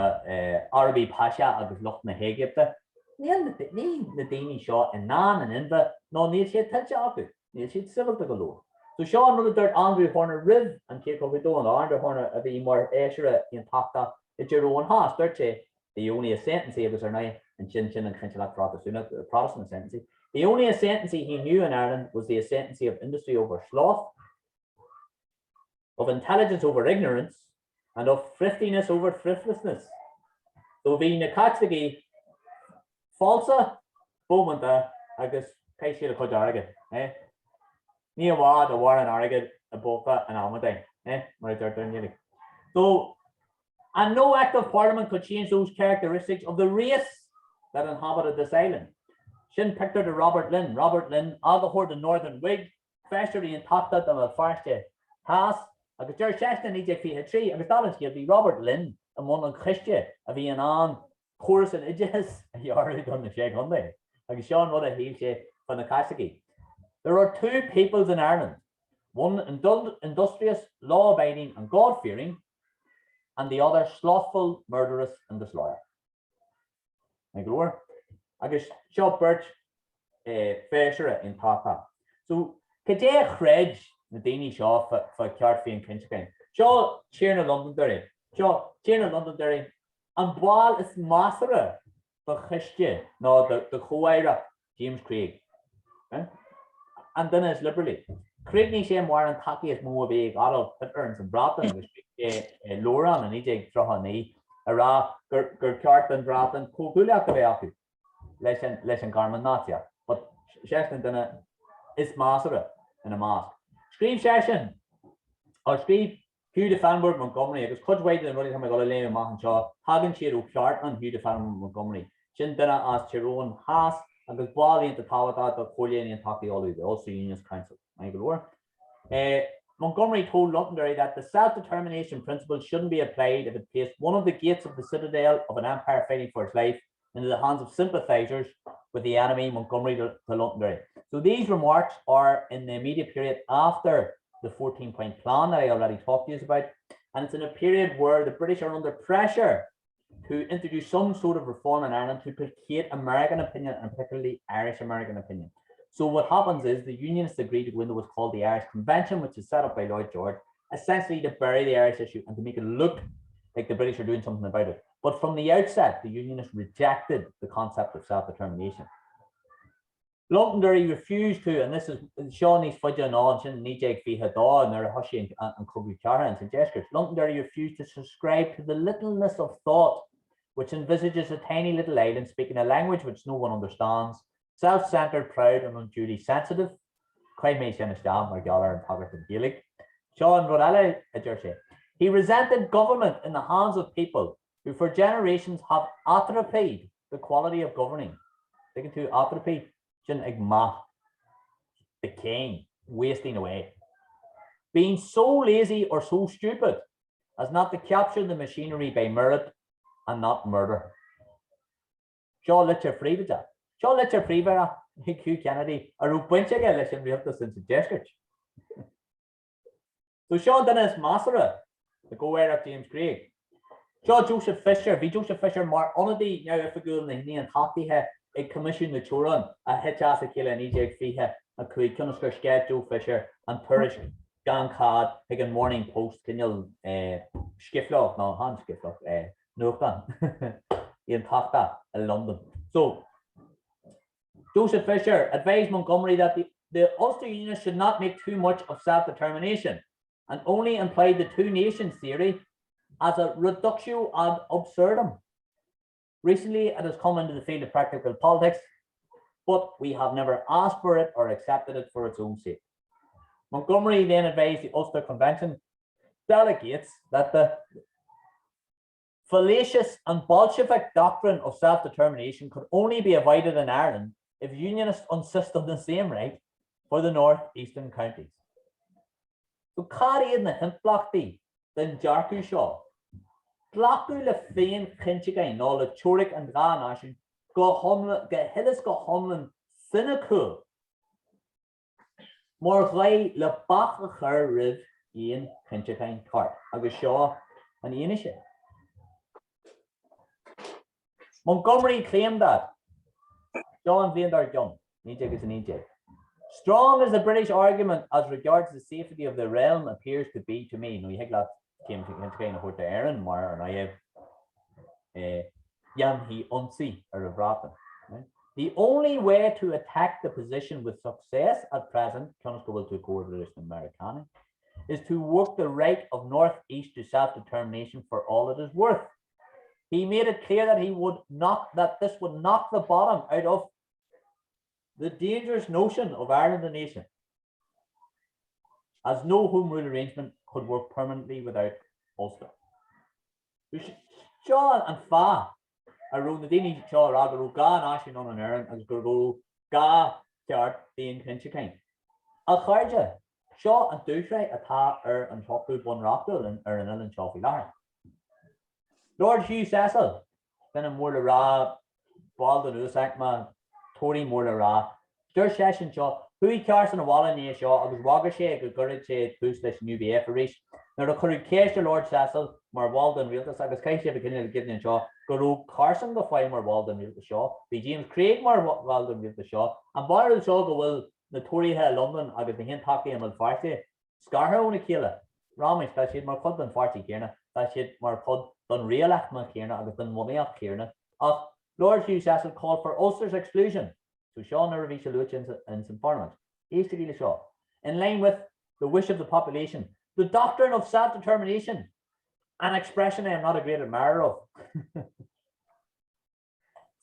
Arabi Pasha agus lucht na hÉigipte. Níl na daoine seo in ann an inmhe nó níl sé tuillte acu. Níl siad sibhialta go leor. So seo an rud a dúirt Andrew Horner roimh an Chéad Chogadh Domhanda, Andrew Horner a bhí mar fheisire aontachtach i dTír Eoghain Theas, dúirt sé, the only ascendancy, agus ar ndóigh ansin sin an Chinsealacht Phrotastúnach, the Protestant ascendancy, the only ascendancy he knew in Ireland was the ascendancy of industry over sloth, of intelligence over ignorance and of thriftiness over thriftlessness. So bhí na Caitlicigh falsa, bómánta agus chaith siad a chuid airgid, eh? Ní i bhfad a mhaireann airgead i bpóca an amadáin, eh? Mar a deirtear i nGaeilge. So, and no act of parliament could change those characteristics of the race that inhabited this island. Sin pictiúr de Robert Lynn. Robert Lynn, eagarthóir the Northern Whig, Feisire Aontachtach do Bhéal Feirste Theas, agus deir seisean i 1923, agus dála an scéil, bhí Robert Lynn i mbun an choiste a bhí in ann córas an oideachais a dhearadh do na Sé Chontae, agus seo an rud a shíl sé fá na Caitlicigh, There are two peoples in Ireland, one industrious, law-abiding and God-fearing, and the other slothful, murderous and disloyal. Maith go leor. Agus seo beirt feisire aontachtach. So, cad é a chreid na daoine seo fá cheart féinchinntiúcháin? Seo Tiarna Londonderry. Seo Tiarna Londonderry, an ball is measartha do choiste nó do chomh-aireacht James Craig, an duine is liobrálaí. Chríochnaigh sé mar an tacaí is mó a bhí ag Adolf Hitler ins an Bhreatain agus scríobh sé leabhrán i 1939 ag rá gur ceart don Bhreatain comhghuaillíocht a bheith acu leis an leis an Ghearmáin Naitsíoch. But seisean an duine is measartha ina measc. Scríobh seisean, or scríobh Hugh de Fineberg Montgomery, agus cuid mhaith de na rudaí atá mé ag dul a léamh amach anseo, tagann siad ó chartlann Hugh de Fineberg Montgomery. Sin duine as Tír Eoghain Theas agus ball iontach tábhachtach de Chomhairle na nAontachtaithe Uladh, the Ulster Unionist Council. Maith go leor. Montgomery told Londonderry that the self-determination principle shouldn't be applied if it placed one of the gates of the citadel of an empire fighting for its life into the hands of sympathisers with the enemy Montgomery to, to Londonderry. So these remarks are in the immediate period after the 14-point plan that I already talked to you about, and it's in a period where the British are under pressure to introduce some sort of reform in Ireland to placate American opinion and particularly Irish American opinion. So what happens is the Unionists agree to go into what's called the Irish Convention, which is set up by Lloyd George, essentially to bury the Irish issue and to make it look like the British are doing something about it. But from the outset, the Unionists rejected the concept of self-determination. Londonderry refused to, and this is seo níos faide anonn, sin 1922 nuair a thosaigh an Cogadh Cathartha ins an Deisceart, Londonderry refused to subscribe to the littleness of thought which envisages a tiny little island speaking a language which no one understands, self-centred, proud and unduly sensitive. Chaith mé sin isteach mar gheall ar an tagairt don Ghaeilge. Seo an rud eile a deir sé. He resented government in the hands of people who for generations have atrophied the quality of governing. Tuigeann tú atrophy? Sin ag meath. Decaying. Wasting away. Being so lazy or so stupid as not to capture the machinery by merit and not murder. Seo litir phríobháideach. Seo litir phríobháideach chuig Hugh Kennedy a raibh baint aige leis an rialtas ins an deisceart. So seo an duine is measartha i gcomh-aireacht James Craig. Seo Joseph Fisher. Bhí Joseph Fisher mar ionadaí neamhoifigiúil na nAontachtaithe ag Coimisiún na Teorann a thit as a chéile i 1925 cionn is gur sceith Joe Fisher an tuairisc gan chead chuig an Morning Post, cineál scifleog, nó chan scifleog, nuachtán aontachtach i Londain. So, Joseph Fisher advised Montgomery that the, the Ulster Unionists should not make too much of self-determination and only employ the two nations theory as a reductio ad absurdum. Recently, it has come into the field of practical politics. But we have never asked for it or accepted it for its own sake. Montgomery then advised the Ulster Convention delegates that the fallacious and Bolshevik doctrine of self-determination could only be avoided in Ireland if Unionists insist on the same right for the north eastern counties. So cad iad na himpleachtaí den dearcadh seo? Glacadh le féinchinntiúchán nó le teoiric an dá náisiún go huile is go hiomlán soiniciúil mar dhóigh le bac a chur roimh aon chinntiúchán ceart. Agus seo an fhianaise. Montgomery claimed that Seo an bhliain dár gcionn, 1919. Strong as the British argument as regards the safety of the realm appears to be to me, nó ní thig leat féinchinntiúchán a thabhairt d'Éirinn mar ar ndóigh dhéanfaí ionsaí ar an Bhreatain. The only way to attack the position with success at present, cionn is go bhfuil tú ag comhoibriú leis na Meiriceánaigh, is to work the right of North East to self-determination for all it is worth. He made it clear that he would knock that this would knock the bottom out of the dangerous notion of Ireland a nation, as no home rule arrangement could work permanently without Ulster. Seo an fáth a raibh na daoine seo ag rá go raibh dhá náisiún ann in Éirinn agus go raibh dhá cheart féinchinntiúcháin. A chairde, seo an dúshraith atá ar an socrú bunreachtúil ar an oileán seo faoi láthair. Lord Hugh Cecil, duine mór le rá, ball den uasaicme, Tory mór le rá. Dúirt seisean seo, Chuaigh Carson abhaile i ndiaidh seo agus bhagair sé go gcuirfeadh sé tús leis an UVF arís. Nuair a cuireadh ceist ar Lord Cecil mar bhall den rialtas, agus caithfidh sibh a choinneáil i gcuimhne anseo go raibh Carson go fóill mar bhall den rialtas seo, bhí James Craig mar bhall den rialtas seo, an barúil seo go bhfuil na Tóraithe i Londain agus na hAontachtaithe i mBéal Feirste scartha óna chéile? Raiméis, tá siad mar chuid den pháirtí céanna, tá siad mar chuid den rialaicme chéanna agus den bhunaíocht chéanna, ach Lord Hugh Cecil called for Ulster's exclusion, so seo nuair a bhí sé luaite ins an pharlaimint. Éistigí le seo. In line with the wish of the population, the doctrine of self-determination, an expression I am not a great admirer of. So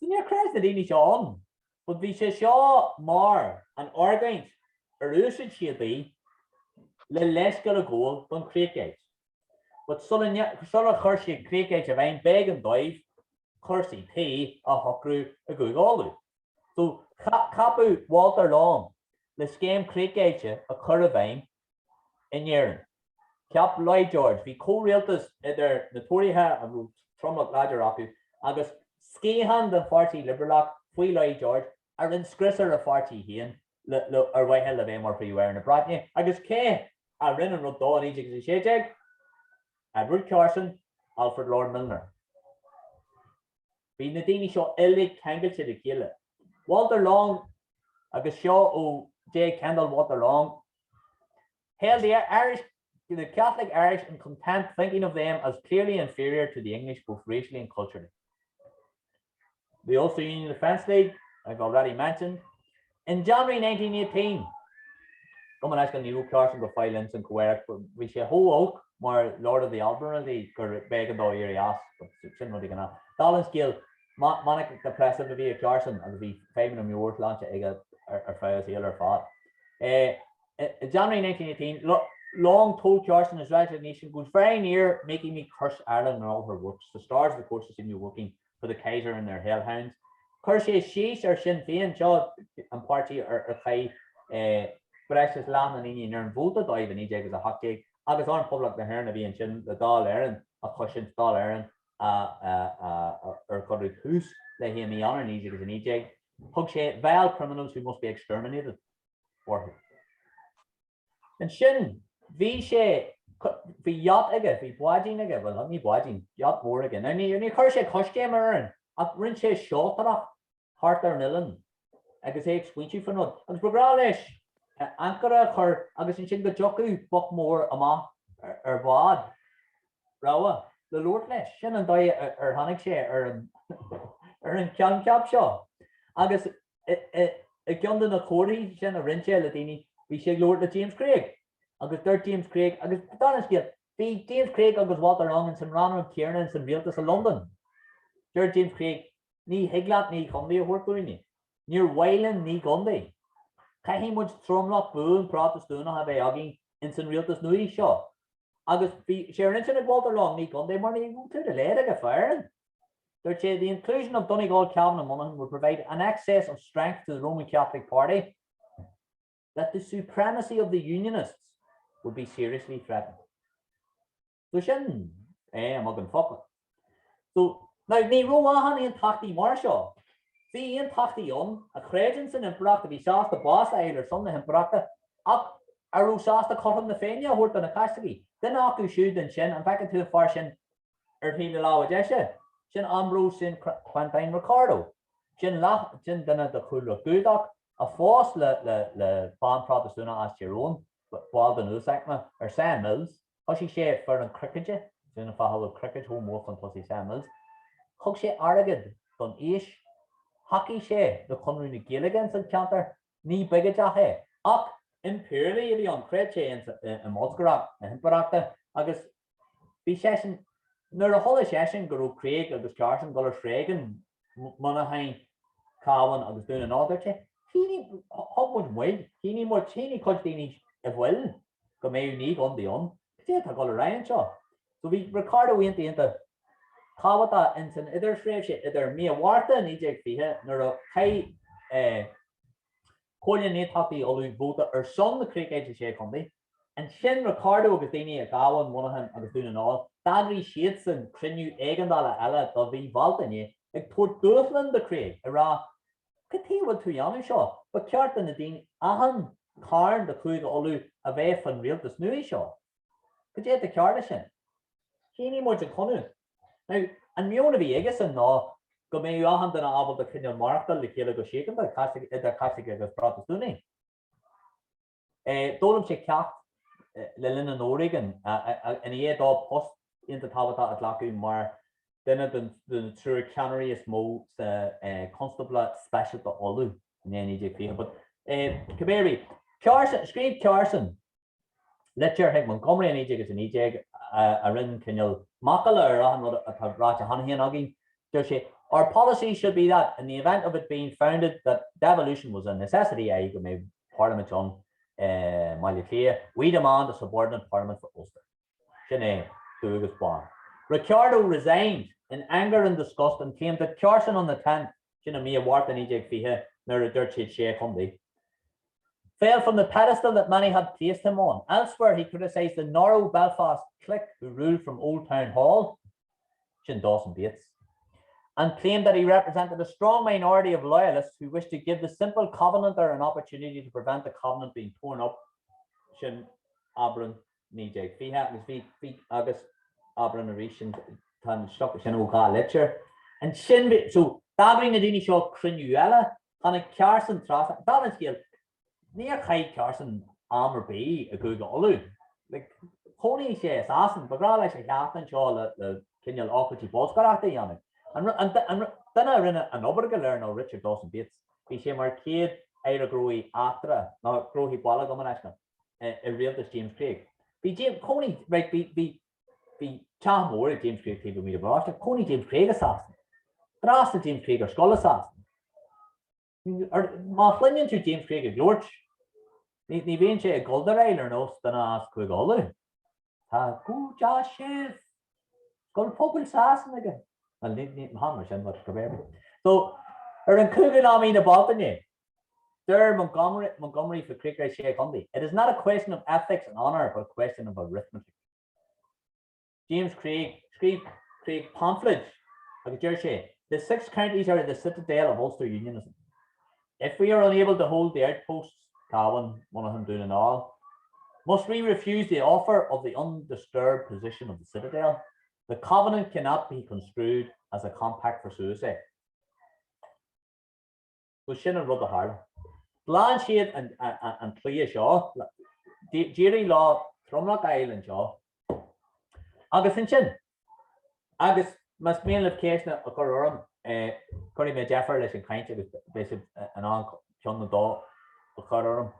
níor chreid na daoine seo ann, but bhí sé seo mar an argóint ar úsáid siad í le leithscéal a ghabháil don chríochdheighilt. But sula chuir siad críochdheighilt i bhfeidhm b'éigean dóibh cúrsaí tí a shocrú i gCúige Uladh. So ceapadh Walter Long le scéim críochdheighilte a chur i bhfeidhm in Éirinn. Cheap Lloyd George, bhí comhrialtas idir na Tóraithe, a raibh tromlach láidir acu, agus sciathán den Pháirtí Liobrálach faoi Lloyd George, a rinne scrios ar a pháirtí féin ar mhaithe le bheith mar Phríomh-Aire na Breataine. Agus cé a rinne an rud dó i 1916? Edward Carson, Alfred Lord Milner. Bhí na daoine seo uilig ceangailte le chéile. Walter Long, agus seo ó J. Kendall Walter Long, Held the Irish, the Catholic Irish in contempt, thinking of them as clearly inferior to the English both racially and culturally. The Ulster Union Defence League, I've already mentioned. In January 1918, Gabh mo leithscéal ní raibh Carson go fóill ins an chomh-aireacht, bhí sé chomh olc mar Lord of the Admiralty gur b'éigean dó éirí as, sin rud éigin eile. Dála an scéil, manic depressive a bhí i Carson agus bhí fadhbanna meabhairshláinte aige ar feadh a shaoil ar fad. In January 1918, Long told Carson his resignation goes very near making me curse Ireland and all her works. The stars of the course seem to be working for the Kaiser and their hellhounds. Chuir sé síos ar Sinn Féin, seo an páirtí ar chaith breis is leath na ndaoine in Éirinn vóta dóibh i 1918, agus Arm Phoblacht na hÉireann a bhí ansin le Dáil Éireann a chosaint, Dáil Éireann ar cuireadh tús léi i mí Eanáir 1919. Thug sé vile criminals who must be exterminated orthu. Ansin, bhí sé, bhí yacht aige, bhí báidín aige, bhuel, ní báidín, yacht mór aige. Now, níor chuir sé coiscéim ar Éirinn, ach rinne sé seoltóireacht thart ar an oileán agus é ag smaointiú faoin rud. Agus ba ghnách leis ancaire a chur agus ansin go dtiocfadh boc mór amach ar bhád rogha le labhairt leis. Sin an dóigh ar tháinig sé ar an ar an choincheap seo. Agus I gceann de na comharthaí sin a rinne sé le daoine, bhí sé ag labhairt le James Craig. Agus dúirt James Craig, agus dála an scéil, bhí James Craig agus Walter Long ins an rannóg chéanna ins an rialtas i Londain. Dúirt James Craig, ní thig leat naoi chontae a thabhairt dúinne. Níor mhaith linn 9 gcontae. Caithfidh muid tromlach buan Protastúnach a bheith againn ins an rialtas nua seo. Agus bhí sé ar intinn ag Walter Long 9 gcontae mar ní raibh clue dá laghad aige fá Éirinn. Dúirt sé, The inclusion of Donegal, Cavan and Monaghan would provide an excess of strength to the Roman Catholic Party that the supremacy of the Unionists would be seriously threatened. So sin é i mbeagán focal. So, now, ní raibh achan aontachtaí mar seo. Bhí aontachtaí ann a chreid ins an impireacht, a bhí sásta bás a fháil ar son na himpireachta, ach a raibh sásta cothrom na Féinne a thabhairt do na Caitlicigh. Duine acu siúd ansin, an bhfeiceann tú an fear sin ar thaobh na láimhe deise? Sin Ambrose Saint Quentin Ricardo. Sin leath, sin duine de chúlra Giúdach a phós le, le, le bean Protastúnach as Tír Eoghain, ball den uasaicme, ar Seán Mills. Thosaigh sé foireann cruicéide, sin an fáth a bhfuil cruicéad chomh mór chun tosaigh Seán Mills. Thug sé airgead don Fheis, thacaigh sé le Conradh na Gaeilge ins an cheantar, ní biogóideach é. Ach impiriúlaí a bhí ann, chreid sé i mbolscaireacht na himpireachta agus bhí seisean, nuair a chuala seisean go raibh Craig agus Carson ag dul ar thréigean Muineacháin, Cabhán agus Dún na nGall, dúirt sé, shínigh, thug muid moill, shínigh muid, shínigh cuid daoine i bhfuil go mbeadh 9 gcontae ann. Cad é atá ag dul ar aghaidh anseo? So bhí Ricardo iontach iontach tábhachtach ins an idirthréimhse idir mí an Mhárta 1920 nuair a chaith Comhairle na nAontachtaí Uladh vóta ar son na críochdheighilte sé chontae. Ansin Ricardo agus daoine i gCabhán, Muineachán agus Dún na nGall, d'eagraigh siadsan cruinniú éigeandála eile do mhí Bhealtaine ag tabhairt dúshlán do Craig ag rá Cad chuige a bhfuil tú a dhéanamh seo? Ba cheart do na daoine achan carn de Chúige Uladh a bheith faoin rialtas nua seo. Cad é atá cearr leis sin? Shínigh muid an conradh. Now, an meon a bhí aigesan ná go mbeadh achan duine ábalta cineál maireachtáil le chéile go síochánta, idir Caitlicigh agus Protastúnaigh. D'fhoghlaim sé ceacht le linn an fhoréigin, ina dhiaidh dó post iontach tábhachtach a ghlacadh mar duine de na triúr ceannairí is mó sa Constáblacht Speisialta Uladh i ndiaidh 1920. But cibé ar bith, Carson, scríobh Carson litir chuig Montgomery i 1919 a rinne cineál macalla ar achan rud atá ráite cheana féin againn. Deir sé, Our policy should be that, in the event of it being founded that devolution was a necessity, i.e. go mbeadh parlaimint ann i mBaile Átha Cliath, we demand a subordinate parliament for Ulster. Sin é dubh agus bán. Ricardo resigned in anger and disgust and claimed that Carson on the 10th, sin i mí an Mhárta 1920 nuair a dúirt siad sé chontae, fell from the pedestal that many had placed him on. Elsewhere he criticised the narrow Belfast clique who ruled from Old Town Hall, sin Dawson Bates, and claimed that he represented a strong minority of loyalists who wished to give the simple Covenanter an opportunity to prevent the Covenant being torn up, sin Aibreán 1920, agus bhí, bhí, agus Aibreán arís, sin, tá an sliocht sin ó dhá litir. Ansin bhí, so, d'eagraigh na daoine seo cruinniú eile, tháinig Carson trasna, dála an scéil, Níor chaith Carson am ar bith i gCúige Uladh. Like, chónaigh sé i Sasana, ba ghnách leis a theacht anseo le, le cineál ócáidí bolscaireachta a dhéanamh. An, an, an duine a rinne an obair go léir ná Richard Dawson Bates. Bhí sé mar chéad Aire Gnóthaí Eachtracha, nó Gnóthaí Baile gabh mo leithscéal, i, i rialtas James Craig. Bhí James, chónaigh, right, bhí, bhí, bhí teach mór ag James Craig taobh amuigh de Bhaile Chónaigh James Craig i Sasana. D'fhreastail James Craig ar scoil i Sasana. Má chluineann tú James Craig ag labhairt, ní bhíonn sé ag dul ar aghaidh ar nós duine as Cúige Uladh. Tá go deas sibh! Scoil phobail Sasana aige. Bhuel, ní chan mar sin, but go b'fhéidir. So, ar an 5ú lá mí na Bealtaine, deir Montgomery, Montgomery faoi chríochdheighilt sé chontae, It is not a question of ethics and honour, but a question of arithmetic. James Craig, scríobh Craig paimfléid agus deir sé, The six counties are the citadel of Ulster Unionism. If we are unable to hold the outposts, Cavan, Monaghan, Dún na nGall, must we refuse the offer of the undisturbed position of the citadel? The covenant cannot be construed as a compact for suicide. So sin an rud a tharla. Ghlan siad an claí seo, d'éirigh leo tromlach a fháil anseo agus ansin, agus más mian libh ceisteanna a chur orm, cuirfidh mé deifir leis an chaint agus beidh sibh in ann ceann nó dó a chur orm.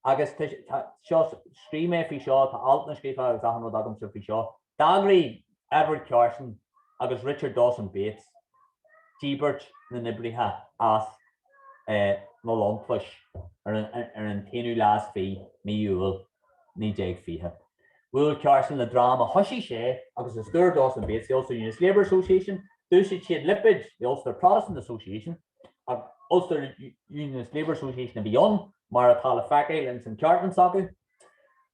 Agus tá seo, scríobh mé faoi seo, tá altanna scríofa agus achan rud agamsa faoi seo. D'eagraigh Edward Carson agus Richard Dawson Bates díbirt na n-oibrithe as. na longchlóis ar an t-aonú lá is fiche mí Iúil 1920. Bhuail Carson le dream a thoisigh sé agus a stiúir dósan Bates, the Ulster Unionist Labour Association, d'úsáid siad lipéad the Ulster Protestant Association, ach Ulster Unionist Labour Association a bhí ann, mar atá le feiceáil ins an chartlann s'acu.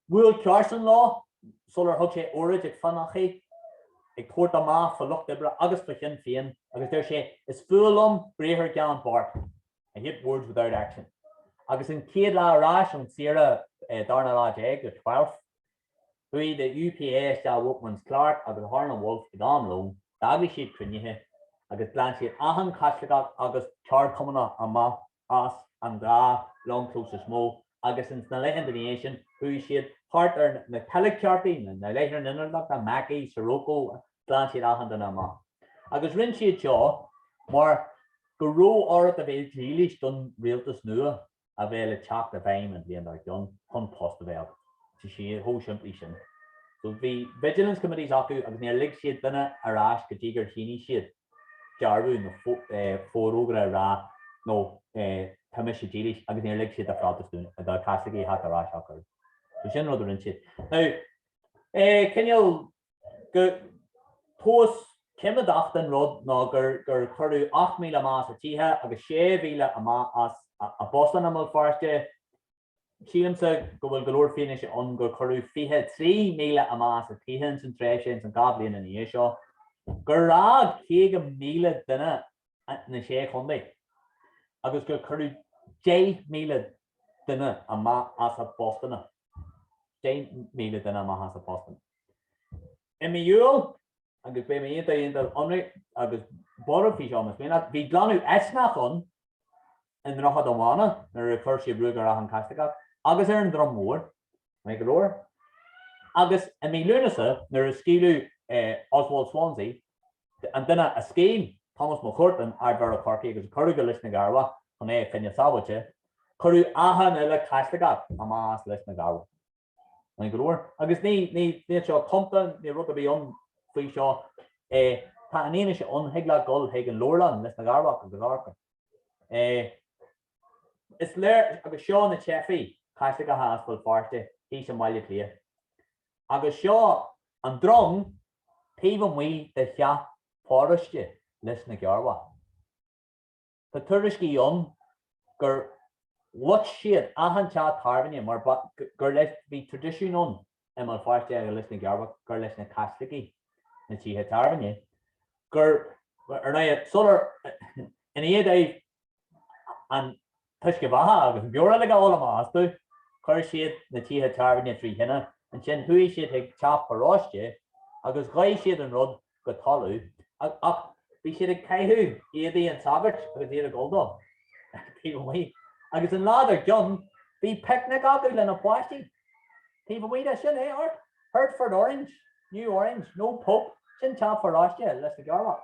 Bhuail Carson leo sular thug sé óráid ag Finaghy, ag tabhairt amach fá Lucht Oibre agus fá Shinn Féin agus deir sé, Is fuath liom briathar gan beart. I hate words without action. Agus an chéad lá ar ais ón saoire, darna lá déag, the twelfth, chuaigh the UPA isteach Workman's Clark agus Harland Wolff ag am lóin, d'eagraigh siad cruinnithe agus ghlan siad achan Chaitliceach agus ceardchumannach amach as an dhá longchlós is mó agus ins na laethanta ina dhiaidh sin chuaigh siad thart ar na teilgcheártaí, na láithreáin innealtóireachta, Mackie, Sirocco, ghlan siad achan duine amach. Agus rinne siad seo mar go raibh ort a bheith dílis don rialtas nua a bheadh le teacht i bhfeidhm an bhliain dár gcionn chun post a bheith agat. Tá sé chomh simplí sin. So bhí vigilance committees acu agus níor lig siad duine ar ais go dtí gur shínigh siad dearbhú nó forógra ag rá nó tá mise dílis agus níor lig siad do Phrotastúnaigh, do Chaitlicigh a theacht ar ais ach oiread. So sin rud a rinne siad. Now, cineál go tomhas coimeádach den rud ná gur gur cuireadh 8,000 amach as a tithe agus 6,000 amach as a bpostanna i mBéal Feirste. Sílimse go bhfuil go leor fianaise ann gur cuireadh 23,000 amach as a tithe ins an tréimhse ins an 2 bhliain ina dhiaidh seo, gur fhág 50,000 duine na Sé Chontae agus gur cuireadh 10,000 duine amach as a bpostanna. 10,000 duine amach as a bpostanna. I mí Iúil, agus beidh mé iontach iontach ionraic agus buartha faoi seo más mian leat, bhí glanadh eitneach ann i nDroichead an Bhanna nuair a chuir siad ruaig ar achan Chaitliceach agus ar an Droim Mhór, maith go leor. Agus i mí Lúnasa nuair a scaoileadh Oswald Swanzy, an duine a scaoil Tomás Mac Curtáin, Ard-Mhéara Chorcaí agus a cuireadh go Lios na gCearrbhach chun é a choinneáil sábháilte, cuireadh achan uile Chaitliceach amach as Lios na gCearrbhach. Maith go leor. Agus ní, ní, níl seo cumtha, níl rud ar bith ann faoi seo. Tá an fhianaise ann, thig leat dul chuig an leabharlann, Lios na gCearrbhach agus amharc air. Is léir, agus seo na teifigh Chaitliceacha as Béal Feirste thíos i mBaile Átha Cliath. Agus seo an drong taobh amuigh de theach paróiste Lios na gCearrbhach. Tá tuairiscí ann gur loit siad achan teach tábhairne mar gur leis, bhí traidisiún ann i mBéal Feirste agus Lios na gCearrbhach gur leis na Caitlicigh na tithe tábhairne, gur, ar ndóigh, sular, ina dhiaidh dóibh an t-uisce beatha agus an beoir uilig a ól amach astu, chuir siad na tithe tábhairne trí thine, ansin chuaigh siad chuig teach paróiste agus dhóigh siad an rud go talamh, ach bhí siad ag caitheamh éadaí an tsagairt agus iad ag dul dó taobh amuigh. Agus an lá dár gcionn, bhí picnic acu lena bpáistí taobh amuigh de. Sin é ort! Hertford Orange, New Orange, No Pope, sin teach paróiste Lios na gCearrbhach.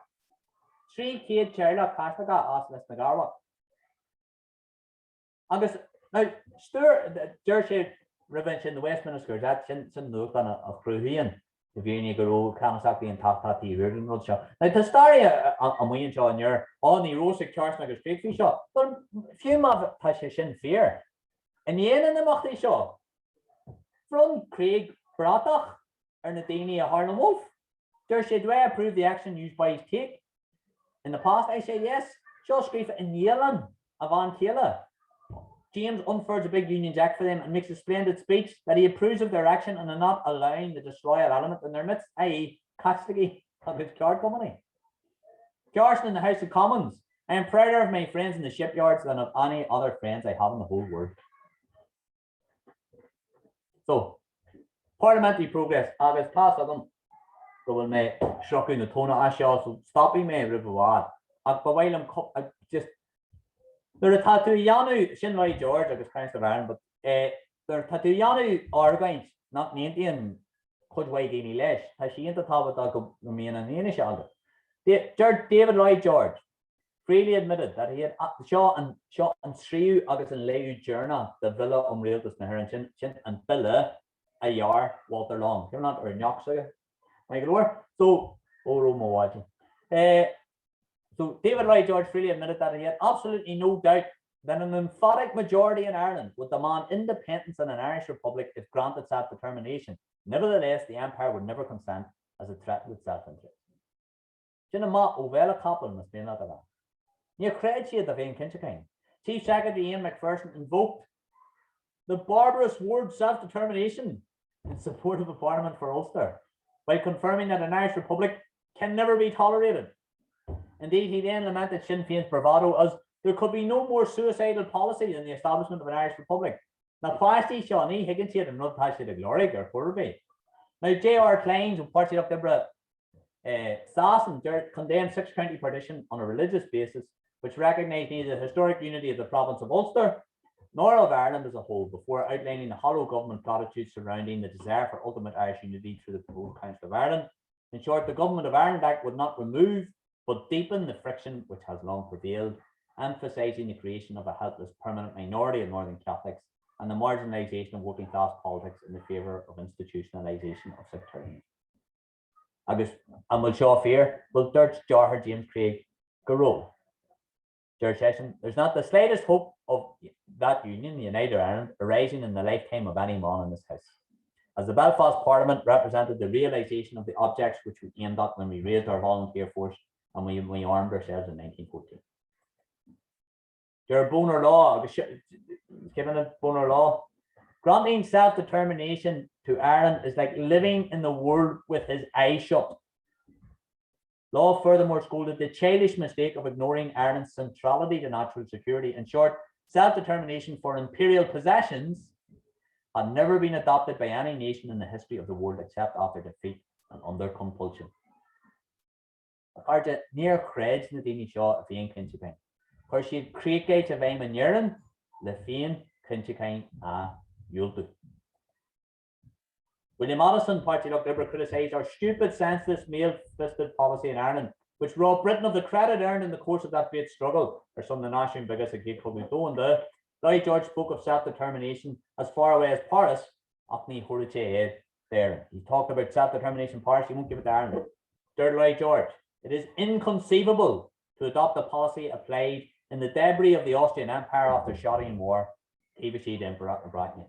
300 teaghlach Caitliceach as Lios na gCearrbhach. Agus, now, stiúir, deir sé roimhe ansin, The Westminster Gazette, sin, sin nuachtán a chruthaíonn i bhfírinne go raibh ceannasachtaí aontachtach taobh thiar den rud seo. Now, tá staraithe amuigh anseo a deir, Ó, ní raibh a fhios ag Carson agus Craig faoi seo. Bhuel, fiú má tá sé sin fíor, i ndiaidh na n-imeachtaí seo, bhronn Craig bratach ar na daoine i Harland Wolff. Deir sé, Do I approve the action you boys take in the past? I say yes. Seo scríofa i ndialann a bhean chéile. James unfurls a big Union Jack for them and makes a splendid speech that he approves of their action and are not allowing the disloyal element in their midst, i.e. Caitlicigh agus ceardchumannaigh. Carson in the House of Commons. I am prouder of my friends in the shipyards than of any other friends I have in the whole world. So, Parliamentary progress agus tá's agam go bhfuil mé ag sroicheadh na tóna as seo so stopfaidh mé roimh i bhfad ach ba mhaith liom just nuair atá tú a dhéanamh, sin Lloyd George agus Council of Ireland but eh nuair atá tú a dhéanamh argóint nach n-aontaíonn cuid mhaith daoine leis, tá sé iontach tábhachtach go mbíonn an fhianaise agat. Deir David Lloyd George, Freely admitted that he had Seo an seo an tríú agus an léamh deireanach de Bhille um Rialtas na hÉireann. Sin sin an bille a dhear Walter Long. Cuimhin leat ar an neach s'aige? Maith go leor. So, ó raibh mo mhaidin. Eh, so David Lloyd George freely admitted that he had absolutely no doubt. that an emphatic majority in Ireland would demand independence and an Irish Republic if granted self-determination. Nevertheless, the Empire would never consent as it threatened its self-interest. Sin amach ó bhéal an chapaill, más mian leat a rá. Níor chreid siad do fhéinchinntiúchán. Chief Secretary Ian Macpherson invoked the barbarous word self-determination in support of a parliament for Ulster by confirming that an Irish Republic can never be tolerated. Indeed, he then lamented Sinn Féin's bravado as there could be no more suicidal policy than the establishment of an Irish Republic. Na páistí seo, ní thuigeann siad an rud atá siad ag lorg ar chor ar bith. Now, J.R. Clynes ó Páirtí Lucht Oibre Sasan condemned six-county partition on a religious basis, which recognised neither the historic unity of the province of Ulster nor of Ireland as a whole, before outlining the hollow government platitudes surrounding the desire for ultimate Irish unity through the proposed Council of Ireland. In short, the Government of Ireland Act would not remove but deepen the friction which has long prevailed, emphasising the creation of a helpless permanent minority of Northern Catholics and the marginalisation of working class politics in the favour of institutionalisation of sectarianism. Agus an bhfuil seo fíor? Bhuel, dúirt deartháir James Craig go raibh. Deir seisean, There's not the slightest hope of that union, the United Ireland, arising in the lifetime of any man in this house. As the Belfast Parliament represented the realisation of the objects which we aimed at when we raised our volunteer force and we, we armed ourselves in 1914. Deir Bonar Law agus cuimhin Bonar Law, Granting self-determination to Ireland is like living in the world with his eyes shut. Law furthermore scolded the childish mistake of ignoring Ireland's centrality to natural security. In short, self-determination for imperial possessions had never been adopted by any nation in the history of the world except after defeat and under compulsion. A chairde, níor chreid na daoine seo i bhféinchinntiúchán. Chuir siad críochdheighilt i bhfeidhm in Éirinn le féinchinntiúchán a dhiúltú. William Addison, Páirtí Lucht Oibre, criticised our stupid, senseless, mail-fisted policy in Ireland, which robbed Britain of the credit earned in the course of that great struggle ar son na náisiún beaga sa Chéad Chogadh Domhanda. Lloyd George spoke of self-determination as far away as Paris, ach ní thabharfadh sé é d'Éirinn. He talked about self-determination in Paris, he won't give it to Ireland. Deir Lloyd George, It is inconceivable to adopt a policy applied in the debris of the Austrian Empire after shotting war, taobh istigh d'Impireacht na Breataine.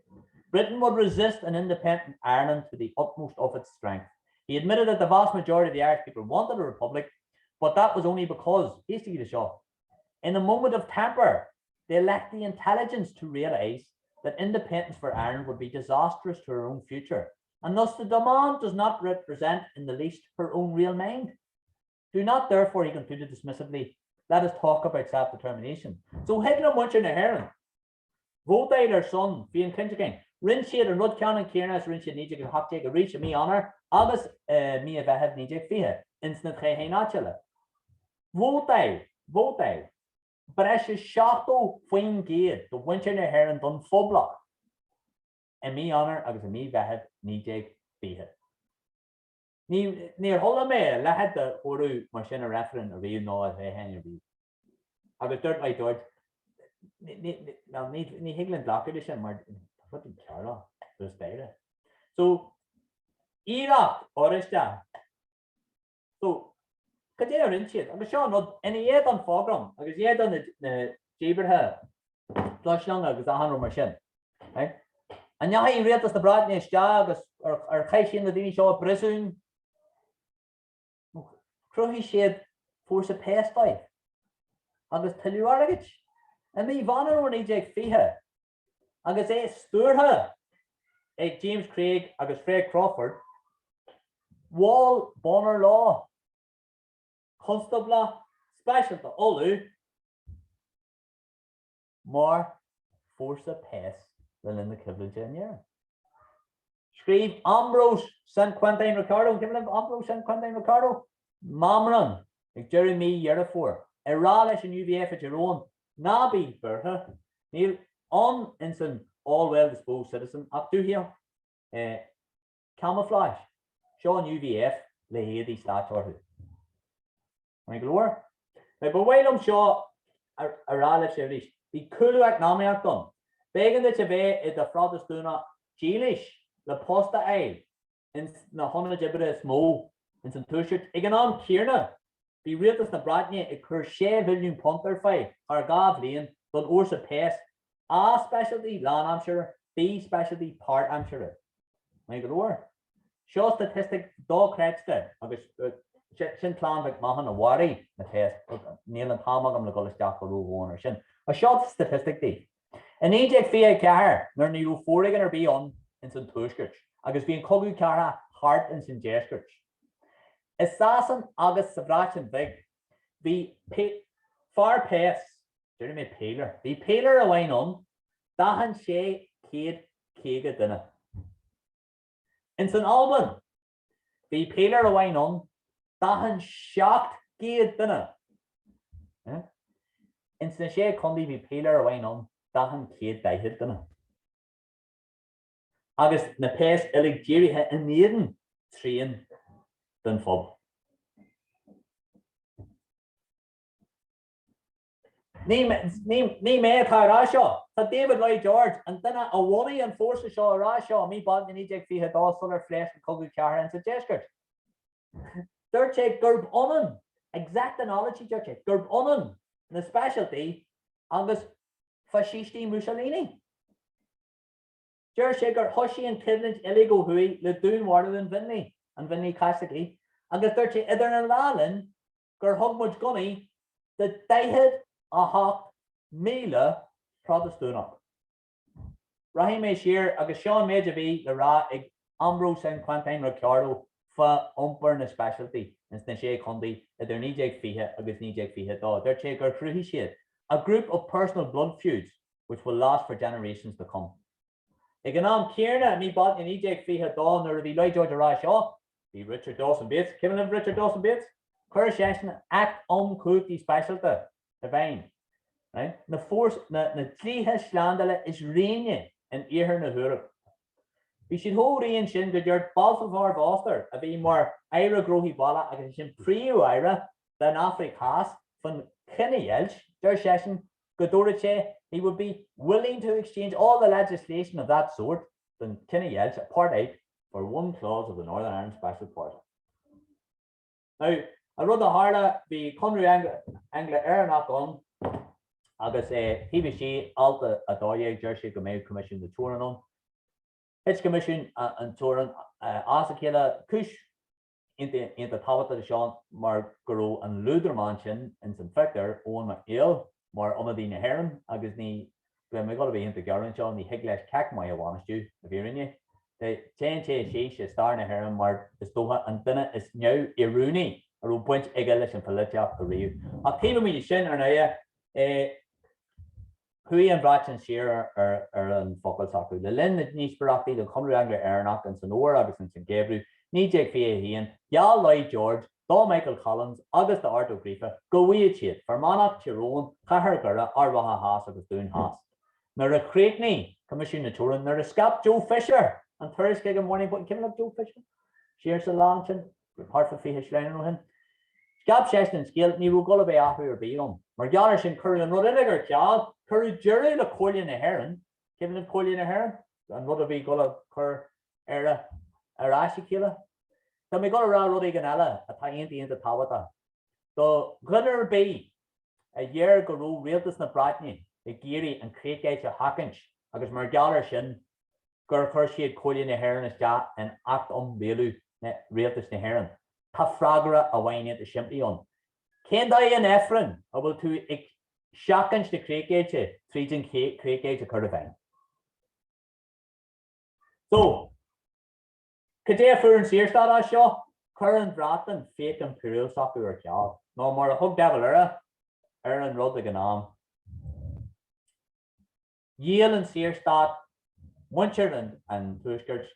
Britain would resist an independent Ireland to the utmost of its strength. He admitted that the vast majority of the Irish people wanted a republic, but that was only because, éistigí le seo, in a moment of temper, they lacked the intelligence to realise that independence for Ireland would be disastrous to her own future, and thus the demand does not represent in the least her own real mind. Do not therefore, he concluded dismissively, let us talk about self-determination. So thig le muintir na hÉireann vótáil ar son féinchinntiúcháin. Rinne siad an rud ceannann céanna is a rinne siad 1918 arís i mí Eanáir agus i mí an Mheithimh 1920 ins na toghcháin áitiúla. Vótáil, vótáil, breis is 70% de mhuintir na hÉireann don Phoblacht i mí Eanáir agus i mí Mheithimh 1920. Níor chuala mé a leithéid de thoradh mar sin i reifreann ariamh ná i thoghchán ar bith. Agus dúirt Lloyd George, ní thig linn glacadh leis sin mar tá rud éigin cearr thuas staighre. So, iarracht Oráisteach. So, cad é a rinne siad? Agus seo an rud, ina dhiaidh don phogrom agus i ndiaidh do na díbeartha gluaislonga agus achan rud mar sin, right? An ndeachaigh rialtas na Breataine isteach agus ar chaith siad na daoine seo i bpríosún? Chruthaigh siad fórsa péas dóibh agus tuilleadh airgid. I mí Mheán Fhómhair 1920, agus é stiúrtha ag James Craig agus Fred Crawford, mhol Bonar Law, Constáblacht Speisialta Uladh, mar fórsa péas le linn na coimhlinte in Éirinn. Scríobh Ambrose St Quentin Ricardo, an cuimhin libh Ambrose St Quentin Ricardo? Meamram ag deireadh mí Dheireadh Fómhair, ag rá leis an UVF i dTír Eoghain, Ná bí buartha, níl ann ins an all well disposed citizen ach dúthaíocht, camouflage. Seo an UVF le héadaí stáit orthu. Maith go leor. Now ba mhaith liom seo a rá libhse arís, bhí cúlú eacnamaíocht ann. B'éigean duit a bheith i do Phrotastúnach dílis le post a fháil ins na hionaid oibre is mó ins an Tuaisceart. Ag an am céanna, bhí rialtas na Breataine ag cur £6 bhilliún ar fáil thar 2 bhliain. don fhórsa péas, A speisialtaí lánaimseartha, B speisialtaí páirtaimseartha. Maith go leor. Seo staitistic dochreidte agus sin Clann McMahon a mharaigh na péas, níl an t-am agam le dul isteach go ródhomhain ar sin. Ach seo staitistic daoibh. I 1924 nuair ní raibh foréigean ar bith ann ins an Tuaisceart agus bhí an Cogadh Cathartha thart ins an Deisceart, i Sasain agus sa Bhreatain Bhig, bhí fear péas, déarfaidh mé peeler, bhí peeler amháin ann d'achan 650 duine. Ins an Albain, bhí peeler amháin ann d'achan 700 duine. Ins na Sé Chontae bhí peeler amháin ann d'achan 140 duine. Agus na péas uilig dírithe in éadan trian den phobal. Ní mé atá ag rá seo. Tá David Lloyd George, an duine a bhunaigh an fórsa seo, ag rá seo i mí Bealtaine 1922 sular phléasc an Cogadh Cathartha insa Deisceart. Dúirt sé gurb ionann, exact analogy dúirt sé, gurb ionann na speisialtaí agus faisistí Mussolini. Deir sé gur thoisigh an choimhlint uilig ó thuaidh le dúnmharú an mhionlaigh, an mhionlaigh Chaitlicigh, agus dúirt sé idir an dá linn gur thug muid gunnaí do 48,000 Protastúnach. Rachaidh mé siar agus seo an méid a bhí le rá ag Ambrose Saint Quentin Ricciardo fá iompar na speisialtaí ins na Sé Chontae idir 1920 agus 1922. Dúirt sé gur chruthaigh siad a group of personal blood feuds which will last for generations to come. Ag an am céanna, i mí Bealtaine 1922 nuair a bhí Lloyd George ag rá seo, Bhí Richard Dawson Bates, cuimhin libh Richard Dawson Bates? Chuir seisean Acht um Chumhachtaí Speisialta i bhfeidhm, right? Na fórsa, na, na dlíthe slándála is riaine in iarthar na hEorpa. Bhí siad chomh rian sin go dúirt Balthazar Vorster, a bhí mar Aire Gnóthaí Baile agus ansin Príomh-Aire den Afraic Theas faoin chinedheighilt, deir seisean go dtabharfadh sé he would be willing to exchange all the legislation of that sort don chinedheighilt, apartheid, for one clause of the Northern Ireland Special Powers Act. Now, an rud a tharla, bhí Conradh Angla-Éireannach ann agus taobh istigh, alt 12, deir sé go mbeadh Coimisiún na Teorann ann. Thit Coimisiún an Teorann as a chéile. Cúis iontach tábhachtach de seo mar go raibh an liúdramán sin ins an phictiúr, Eoin Mac Néill, mar ionadaí na hÉireann agus ní, beidh mé ag dul a bheith iontach gearr anseo, ní thig leis ceacht maith a bhainistiú, i bhfírinne. Téann sé síos i stair na hÉireann mar is dócha an duine is neamhoiriúnaí a raibh baint aige leis an pholaitíocht ariamh. Ach taobh amuigh de sin, ar ndóighe, Chuaigh an Bhreatain siar ar an bhfocal s'acu. Le linn na ndíospóireachtaí don Chonradh Angla-Éireannach ins an fhómhar agus ins an gheimhreadh 1921, gheall Lloyd George do Michael Collins agus do Art Ó Gríofa go bhfaigheadh siad Fear Manach, Tír Eoghain, Cathair Dhoire, Ard Mhacha Theas agus Dún Theas. Nuair a chríochnaigh Coimisiún na Teorann, nuair a scaip Joe Fisher an tuairisc ag an Morning Post, cuimhin libh Joe Fisher? Siar sa lá ansin? Thart fá 20 sleamhnán ó shin. Scaip seisean an scéal, ní raibh dul a bheith athrú ar bith ann. Mar gheall ar sin cuireadh an rud uilig ar ceal, cuireadh deireadh le Comhairle na hÉireann, cuimhin libh Comhairle na hÉireann? An rud a bhí dul a chur Éire ar ais a chéile. Tá mé dul a rá rud éigin eile atá iontach iontach tábhachtach. Do dhuine ar bith a deir go raibh rialtas na Breataine ag iarraidh an chríochdheighilt a sheachaint agus mar gheall ar sin gur chuir siad Comhairle na hÉireann isteach in Acht um Rialú Rialtais na hÉireann. Tá freagra amháin iontach simplí ann. Cén dóigh in Aifreann a bhfuil tú ag seachaint na críochdheighilte tríd an chríochdheighilt a chur i bhfeidhm? So, cad é a fuair an Saorstát as seo? Chuir an Bhreatain fiach impiriúil s'acu ar ceal, nó mar a thug de Valera ar an rud ag an am, Dhíol an Saorstát muintir an Tuaiscirt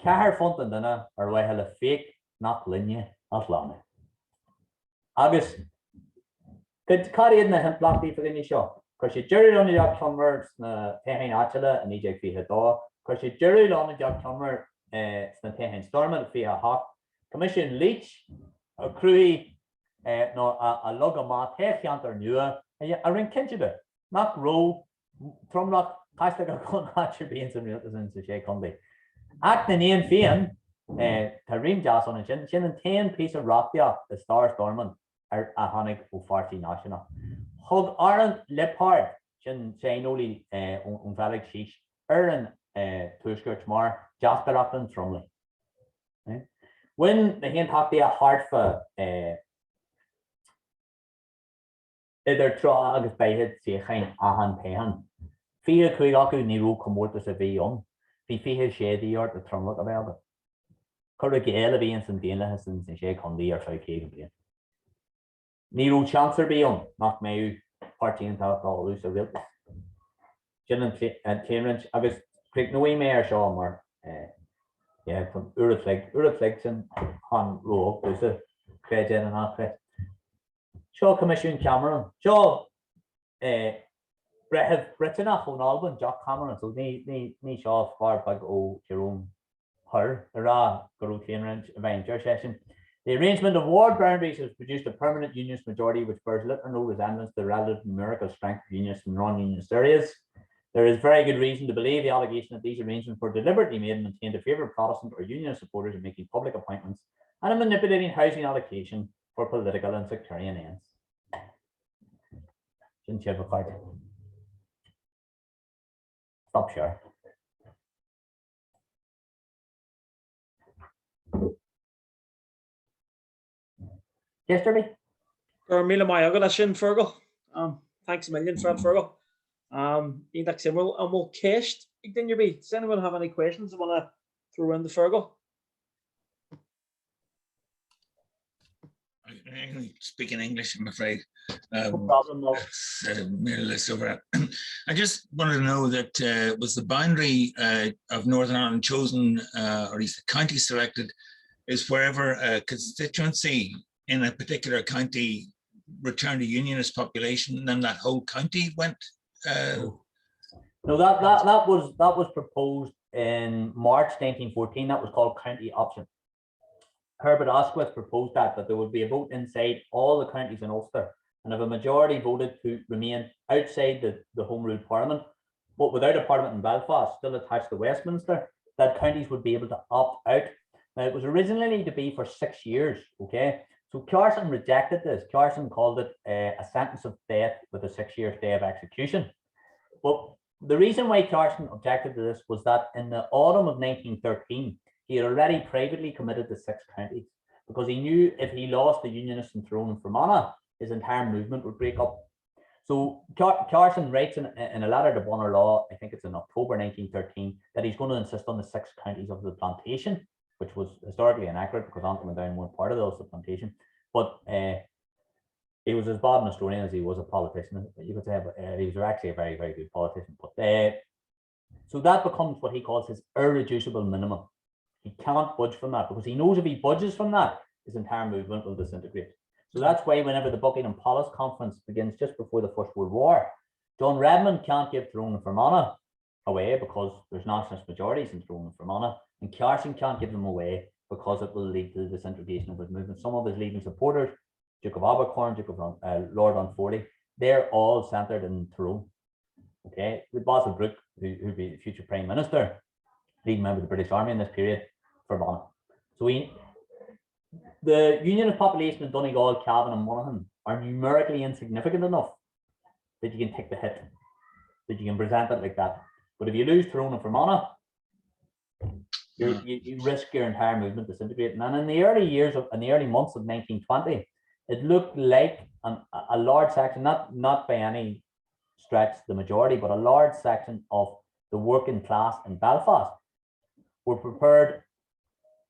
£4 an duine ar mhaithe le fiach nach linne a shlánú. Agus cad iad na himpleachtaí fá choinne seo? Chuir sé deireadh le hionadaíocht Chonradh sna toghcháin áitiúla i 1922, chuir sé deireadh le hionadaíocht Chonradh sna toghcháin Stormont i 28, Coimisiún Leech a chruthaigh nó a leag amach toghcheantair nua a rinne cinnte de nach raibh tromlach Caitliceach ann áit ar bith ins an rialtas ins na Sé Chontae. Acht na nÉan Fiáin, tá rím deas ann ansin, sin an t-aon phíosa reachtaíocht i stair Stormont a tháinig ó pháirtí náisiúnach. Thug Arend Lijphart. Sin saineolaí ón Bheilg síos ar an Tuaisceart mar deachtóireacht an tromlaigh. Bhain na hAontachtaithe thart fá idir 30 agus 40 suíochán achan toghchán. 25 acu ní raibh comórtas ar bith ann. Bhí 26 de dhíth ort le tromlach a bheith agat. Cur i gcéill a bhí ins an daonlathas ins na Sé Chontae ar feadh 50 bliain. Ní raibh seans ar bith ann nach mbeadh Páirtí Aontachtach Uladh sa rialtas. Sin an claonroinnt agus críochnóidh mé ar seo mar yeah tá uair a chloig, uair a chloig sin chan ró-olc domhsa, creid é nó ná creid. Seo Coimisiún Cameron. Seo breitheamh Briotanach ón Albain, Jock Cameron, so ní, ní, ní seo fear beag ó Thír Thoir ag rá go raibh claonroinnt i bhfeidhm. Deir seisean, The arrangement of ward boundaries has produced a permanent unionist majority which bears little or no resemblance to the relative numerical strength of unionist and non-unionist areas. There is very good reason to believe the allegation that these arrangements were deliberately made and maintained to favour Protestant or unionist supporters in making public appointments and in manipulating housing allocation for political and sectarian ends. Sin sibh a chairde. Stop share. Ceist ar bith? Go raibh míle maith agat as sin, Fergal. Um, thanks a million for that, Fergal. Um, iontach suimiúil. An bhfuil ceist ag duine ar bith? Does anyone have any questions they want to throw in to Fergal? I can speak in English, I'm afraid. Um, no problem, no. Uh, I just wanted to know that uh, was the boundary uh, of Northern Ireland chosen, uh, or at least the county selected, is wherever a constituency in a particular county returned a unionist population, then that whole county went. Uh, no, that, that, that was that was proposed in March 1914. That was called county option. Herbert Asquith proposed that, that there would be a vote inside all the counties in Ulster, and if a majority voted to remain outside the, the Home Rule Parliament, but without a parliament in Belfast, still attached to Westminster, that counties would be able to opt out. Now, it was originally to be for six years, okay? So Carson rejected this. Carson called it uh, a sentence of death with a six-year stay of execution. But the reason why Carson objected to this was that in the autumn of 1913, he had already privately committed to six counties because he knew if he lost the Unionist throne in Fermanagh, his entire movement would break up. So Car Carson writes in, in a letter to Bonar Law, I think it's in October 1913, that he's going to insist on the six counties of the plantation, which was historically inaccurate because Antrim and Down weren't part of the Ulster plantation. But uh, he was as bad an historian as he was a politician, you could say, but uh, he was actually a very, very good politician. But uh, so that becomes what he calls his irreducible minimum. He cannot budge from that because he knows if he budges from that, his entire movement will disintegrate. So that's why whenever the Buckingham Palace Conference begins just before the First World War, John Redmond can't give Tyrone and Fermanagh away because there's nationalist majorities in Tyrone and Fermanagh, and Carson can't give them away because it will lead to the disintegration of his movement. Some of his leading supporters, Duke of Abercorn, Duke of uh, Lord Unforley, they're all centred in Tyrone. Okay, the Basil Brooke, who who'd be the future Prime Minister, leading member of the British Army in this period, Fermanagh. So we, the unionist population in Donegal, Cavan and Monaghan are numerically insignificant enough that you can take the hit, that you can present it like that. But if you lose Tyrone and Fermanagh, you, you, you risk your entire movement disintegrating. And in the early years of, in the early months of 1920, it looked like an, a large section, not not by any stretch the majority, but a large section of the working class in Belfast were prepared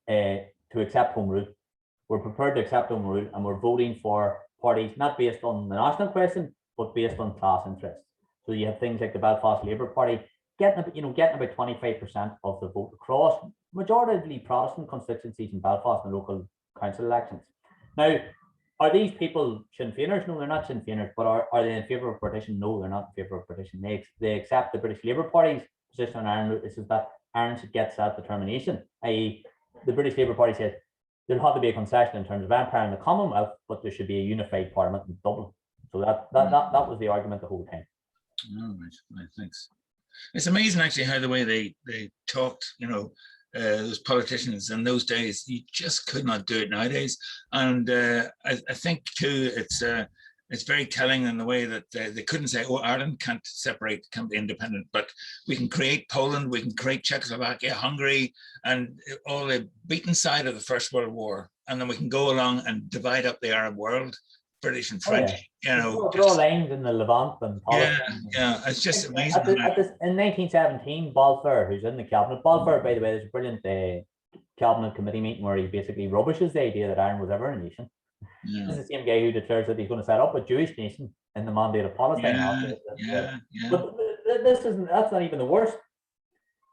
uh, to accept Home Rule. Were prepared to accept Home Rule and were voting for parties not based on the national question, but based on class interests. So you have things like the Belfast Labour Party getting you know getting about 25% of the vote across majoritively Protestant constituencies in Belfast and local council elections. Now, are these people Sinn Féiners? No, they're not Sinn Féiners, but are, are they in favour of partition? No, they're not in favour of partition. They, they accept the British Labour Party's position on Ireland, which is that Ireland should get self-determination, i.e. the British Labour Party says there'll have to be a concession in terms of empire and the Commonwealth, but there should be a unified parliament in Dublin. So that that, that, that was the argument the whole time. Oh, right, right, thanks. It's amazing actually how the way they, they talked, you know, uh, those politicians in those days, you just could not do it nowadays. And uh, I, I think too, it's uh, it's very telling in the way that they, they couldn't say, oh, Ireland can't separate, can't be independent, but we can create Poland, we can create Czechoslovakia, Hungary, and all the beaten side of the First World War. And then we can go along and divide up the Arab world, British and French, oh, yeah. you know. Draw lines in the Levant and Yeah, yeah, it's just amazing. At the, at this, in 1917, Balfour, who's in the cabinet, Balfour, by the way, there's a brilliant uh, cabinet committee meeting where he basically rubbishes the idea that Ireland was ever a nation. Yeah. This is the same guy who declares that he's going to set up a Jewish nation in the mandate of Palestine. Yeah, yeah, yeah. But this isn't, that's not even the worst.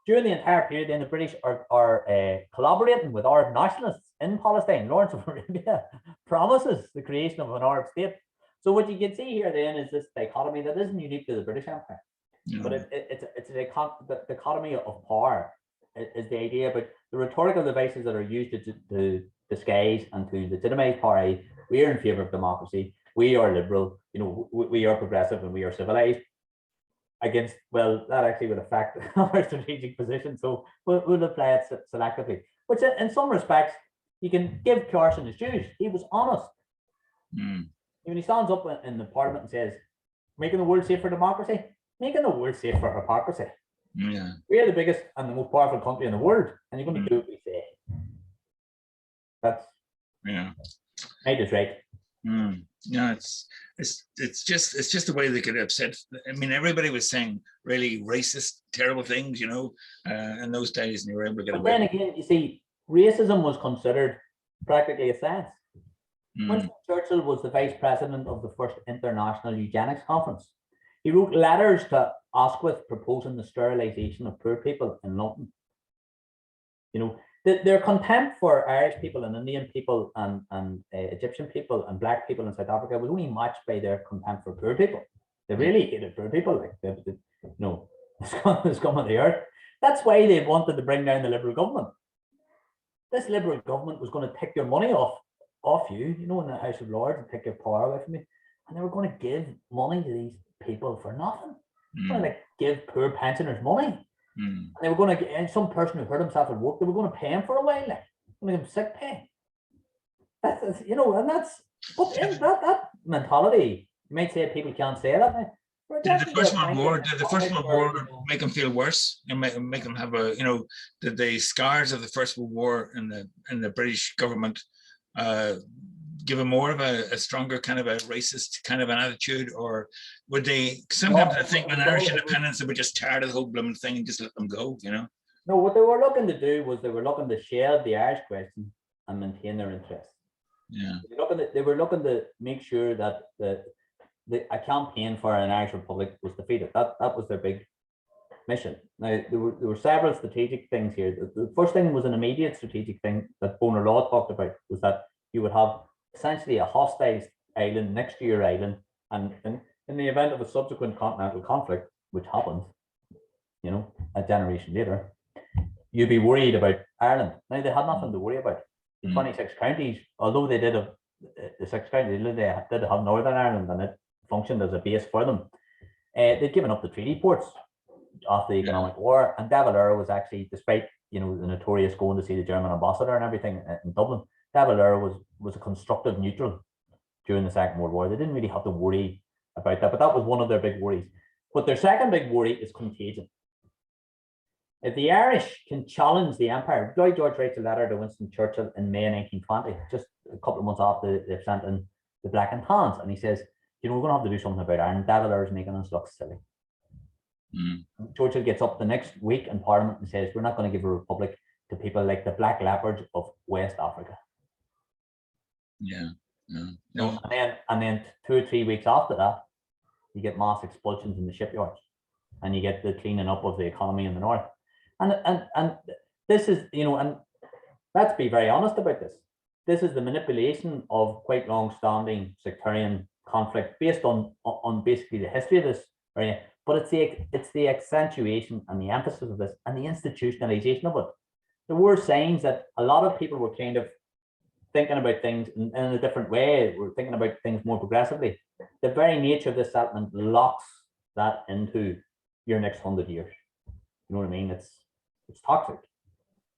During the entire period, then the British are, are uh, collaborating with Arab nationalists in Palestine. Lawrence of Arabia promises the creation of an Arab state. So what you can see here then is this dichotomy that isn't unique to the British Empire, yeah. but it, it, it's, it's a dichotomy of power is the idea, but the rhetorical devices that are used to, to disguise and to legitimize power, we are in favor of democracy, we are liberal, you know, we, we are progressive and we are civilized. Against, well, that actually would affect our strategic position, so we'll, we'll apply it selectively. Which in some respects, you can give Carson his dues. He was honest. Mm. When he stands up in the parliament and says, making the world safe for democracy, making the world safe for hypocrisy. Yeah. We are the biggest and the most powerful country in the world, and you're going to mm. do what we say. That's yeah. Right is right. Mm. Yeah, it's it's it's just it's just the way they could upset. I mean, everybody was saying really racist, terrible things, you know, uh, in those days, and you were able to get but away. Then again, you see, racism was considered practically a science. Mm. Winston Churchill was the vice president of the first International Eugenics Conference. He wrote letters to Asquith proposing the sterilisation of poor people in London. You know, the, their contempt for Irish people and Indian people and, and uh, Egyptian people and black people in South Africa was only matched by their contempt for poor people. They really hated poor people, like they, they, you know, the scum of the earth. That's why they wanted to bring down the Liberal government. This Liberal government was going to take your money off off you, you know, in the House of Lords and take your power away from you. And they were going to give money to these people for nothing. Mm. Going to like give poor pensioners money. Mm. And they were going to get and some person who hurt himself at work, they were going to pay him for a while, like going to give him sick pay. That's you know, and that's but in that that mentality, you might say people can't say that now. Did the First World War? Did the First World War make them feel worse and make, make them have a you know did the scars of the First World War in the in the British government uh, give them more of a, a stronger kind of a racist kind of an attitude, or would they? Sometimes I think when Irish independence, they were just tired of the whole blooming thing and just let them go, you know. No, what they were looking to do was they were looking to share the Irish question and maintain their interests. Yeah, they were looking to, they were looking to make sure that the, the a campaign for an Irish Republic was defeated. That that was their big mission. Now there were, there were several strategic things here. The, the first thing was an immediate strategic thing that Bonar Law talked about was that you would have essentially a hostile island next to your island, and in, in the event of a subsequent continental conflict, which happens, you know, a generation later, you'd be worried about Ireland. Now they had nothing to worry about. The Mm. 26 counties, although they did have the six counties, they did have Northern Ireland and it functioned as a base for them. Uh, they'd given up the treaty ports after the economic war, and De Valera was actually, despite you know the notorious going to see the German ambassador and everything in Dublin, De Valera was was a constructive neutral during the Second World War. They didn't really have to worry about that, but that was one of their big worries. But their second big worry is contagion. If the Irish can challenge the empire, Lloyd George writes a letter to Winston Churchill in May 1920, just a couple of months after they've sent in the Black and Tans, and he says, you know, we're going to have to do something about Ireland. De Valera's making us look silly. Mm. Churchill gets up the next week in Parliament and says, we're not going to give a republic to people like the Black Leopards of West Africa. Yeah. Yeah. No. And then, and then 2 or 3 weeks after that, you get mass expulsions in the shipyards, and you get the cleaning up of the economy in the north. And and and this is, you know, and let's be very honest about this. This is the manipulation of quite long-standing sectarian conflict based on on basically the history of this area. But it's the it's the accentuation and the emphasis of this and the institutionalization of it. There were signs that a lot of people were kind of thinking about things in, in a different way. We're thinking about things more progressively. The very nature of this settlement locks that into your next 100 years. You know what I mean? It's it's toxic,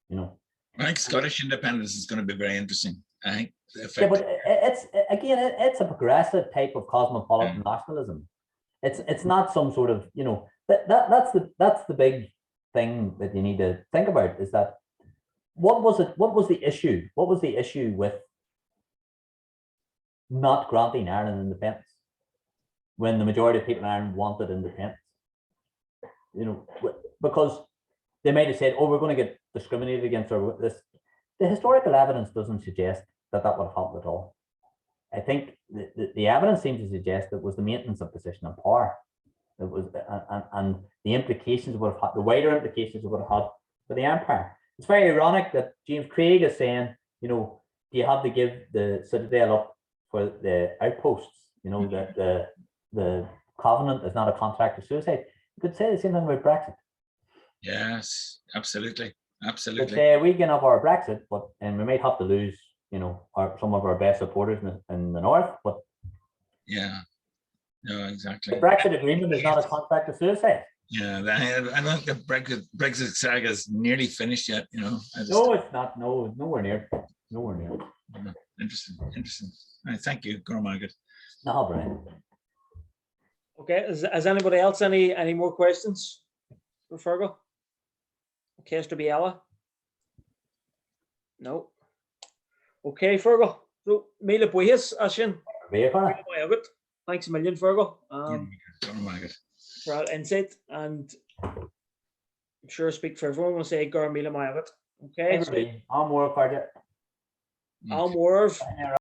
you know. I think Scottish independence is going to be very interesting. I think Yeah, but it's again, it's a progressive type of cosmopolitan mm. nationalism. It's it's not some sort of you know that, that that's the that's the big thing that you need to think about is that what was it what was the issue what was the issue with not granting Ireland independence when the majority of people in Ireland wanted independence you know because they might have said oh we're going to get discriminated against or this the historical evidence doesn't suggest that that would have happened at all I think the, the, the evidence seems to suggest that was the maintenance of position and power it was and, and the implications would have had, the wider implications it would have had for the empire. It's very ironic that James Craig is saying, you know, do you have to give the citadel up for the outposts? You know, the the the covenant is not a contract of suicide. You could say the same thing about Brexit. Yes, absolutely. Absolutely. But uh, we can have our Brexit, but and we might have to lose, you know, our, some of our best supporters in the, in the north. But yeah, no, exactly. The Brexit agreement is not a contract of suicide. Yeah, I, I don't think the Brexit, Brexit saga is nearly finished yet. You know, just, no, it's not. No, nowhere near. Nowhere near. Interesting. Interesting. All right, thank you, Gormagat. No, Brian. Okay. Is, has anybody else any any more questions for Fergal? Okay, Mr. Biella? No. Okay, Fergal. So, míle buíochas as sin. Thanks a million, Fergal. Um, for that insight and I'm sure I speak for everyone when I say go raibh míle maith agat. Okay. I'm more I'm more.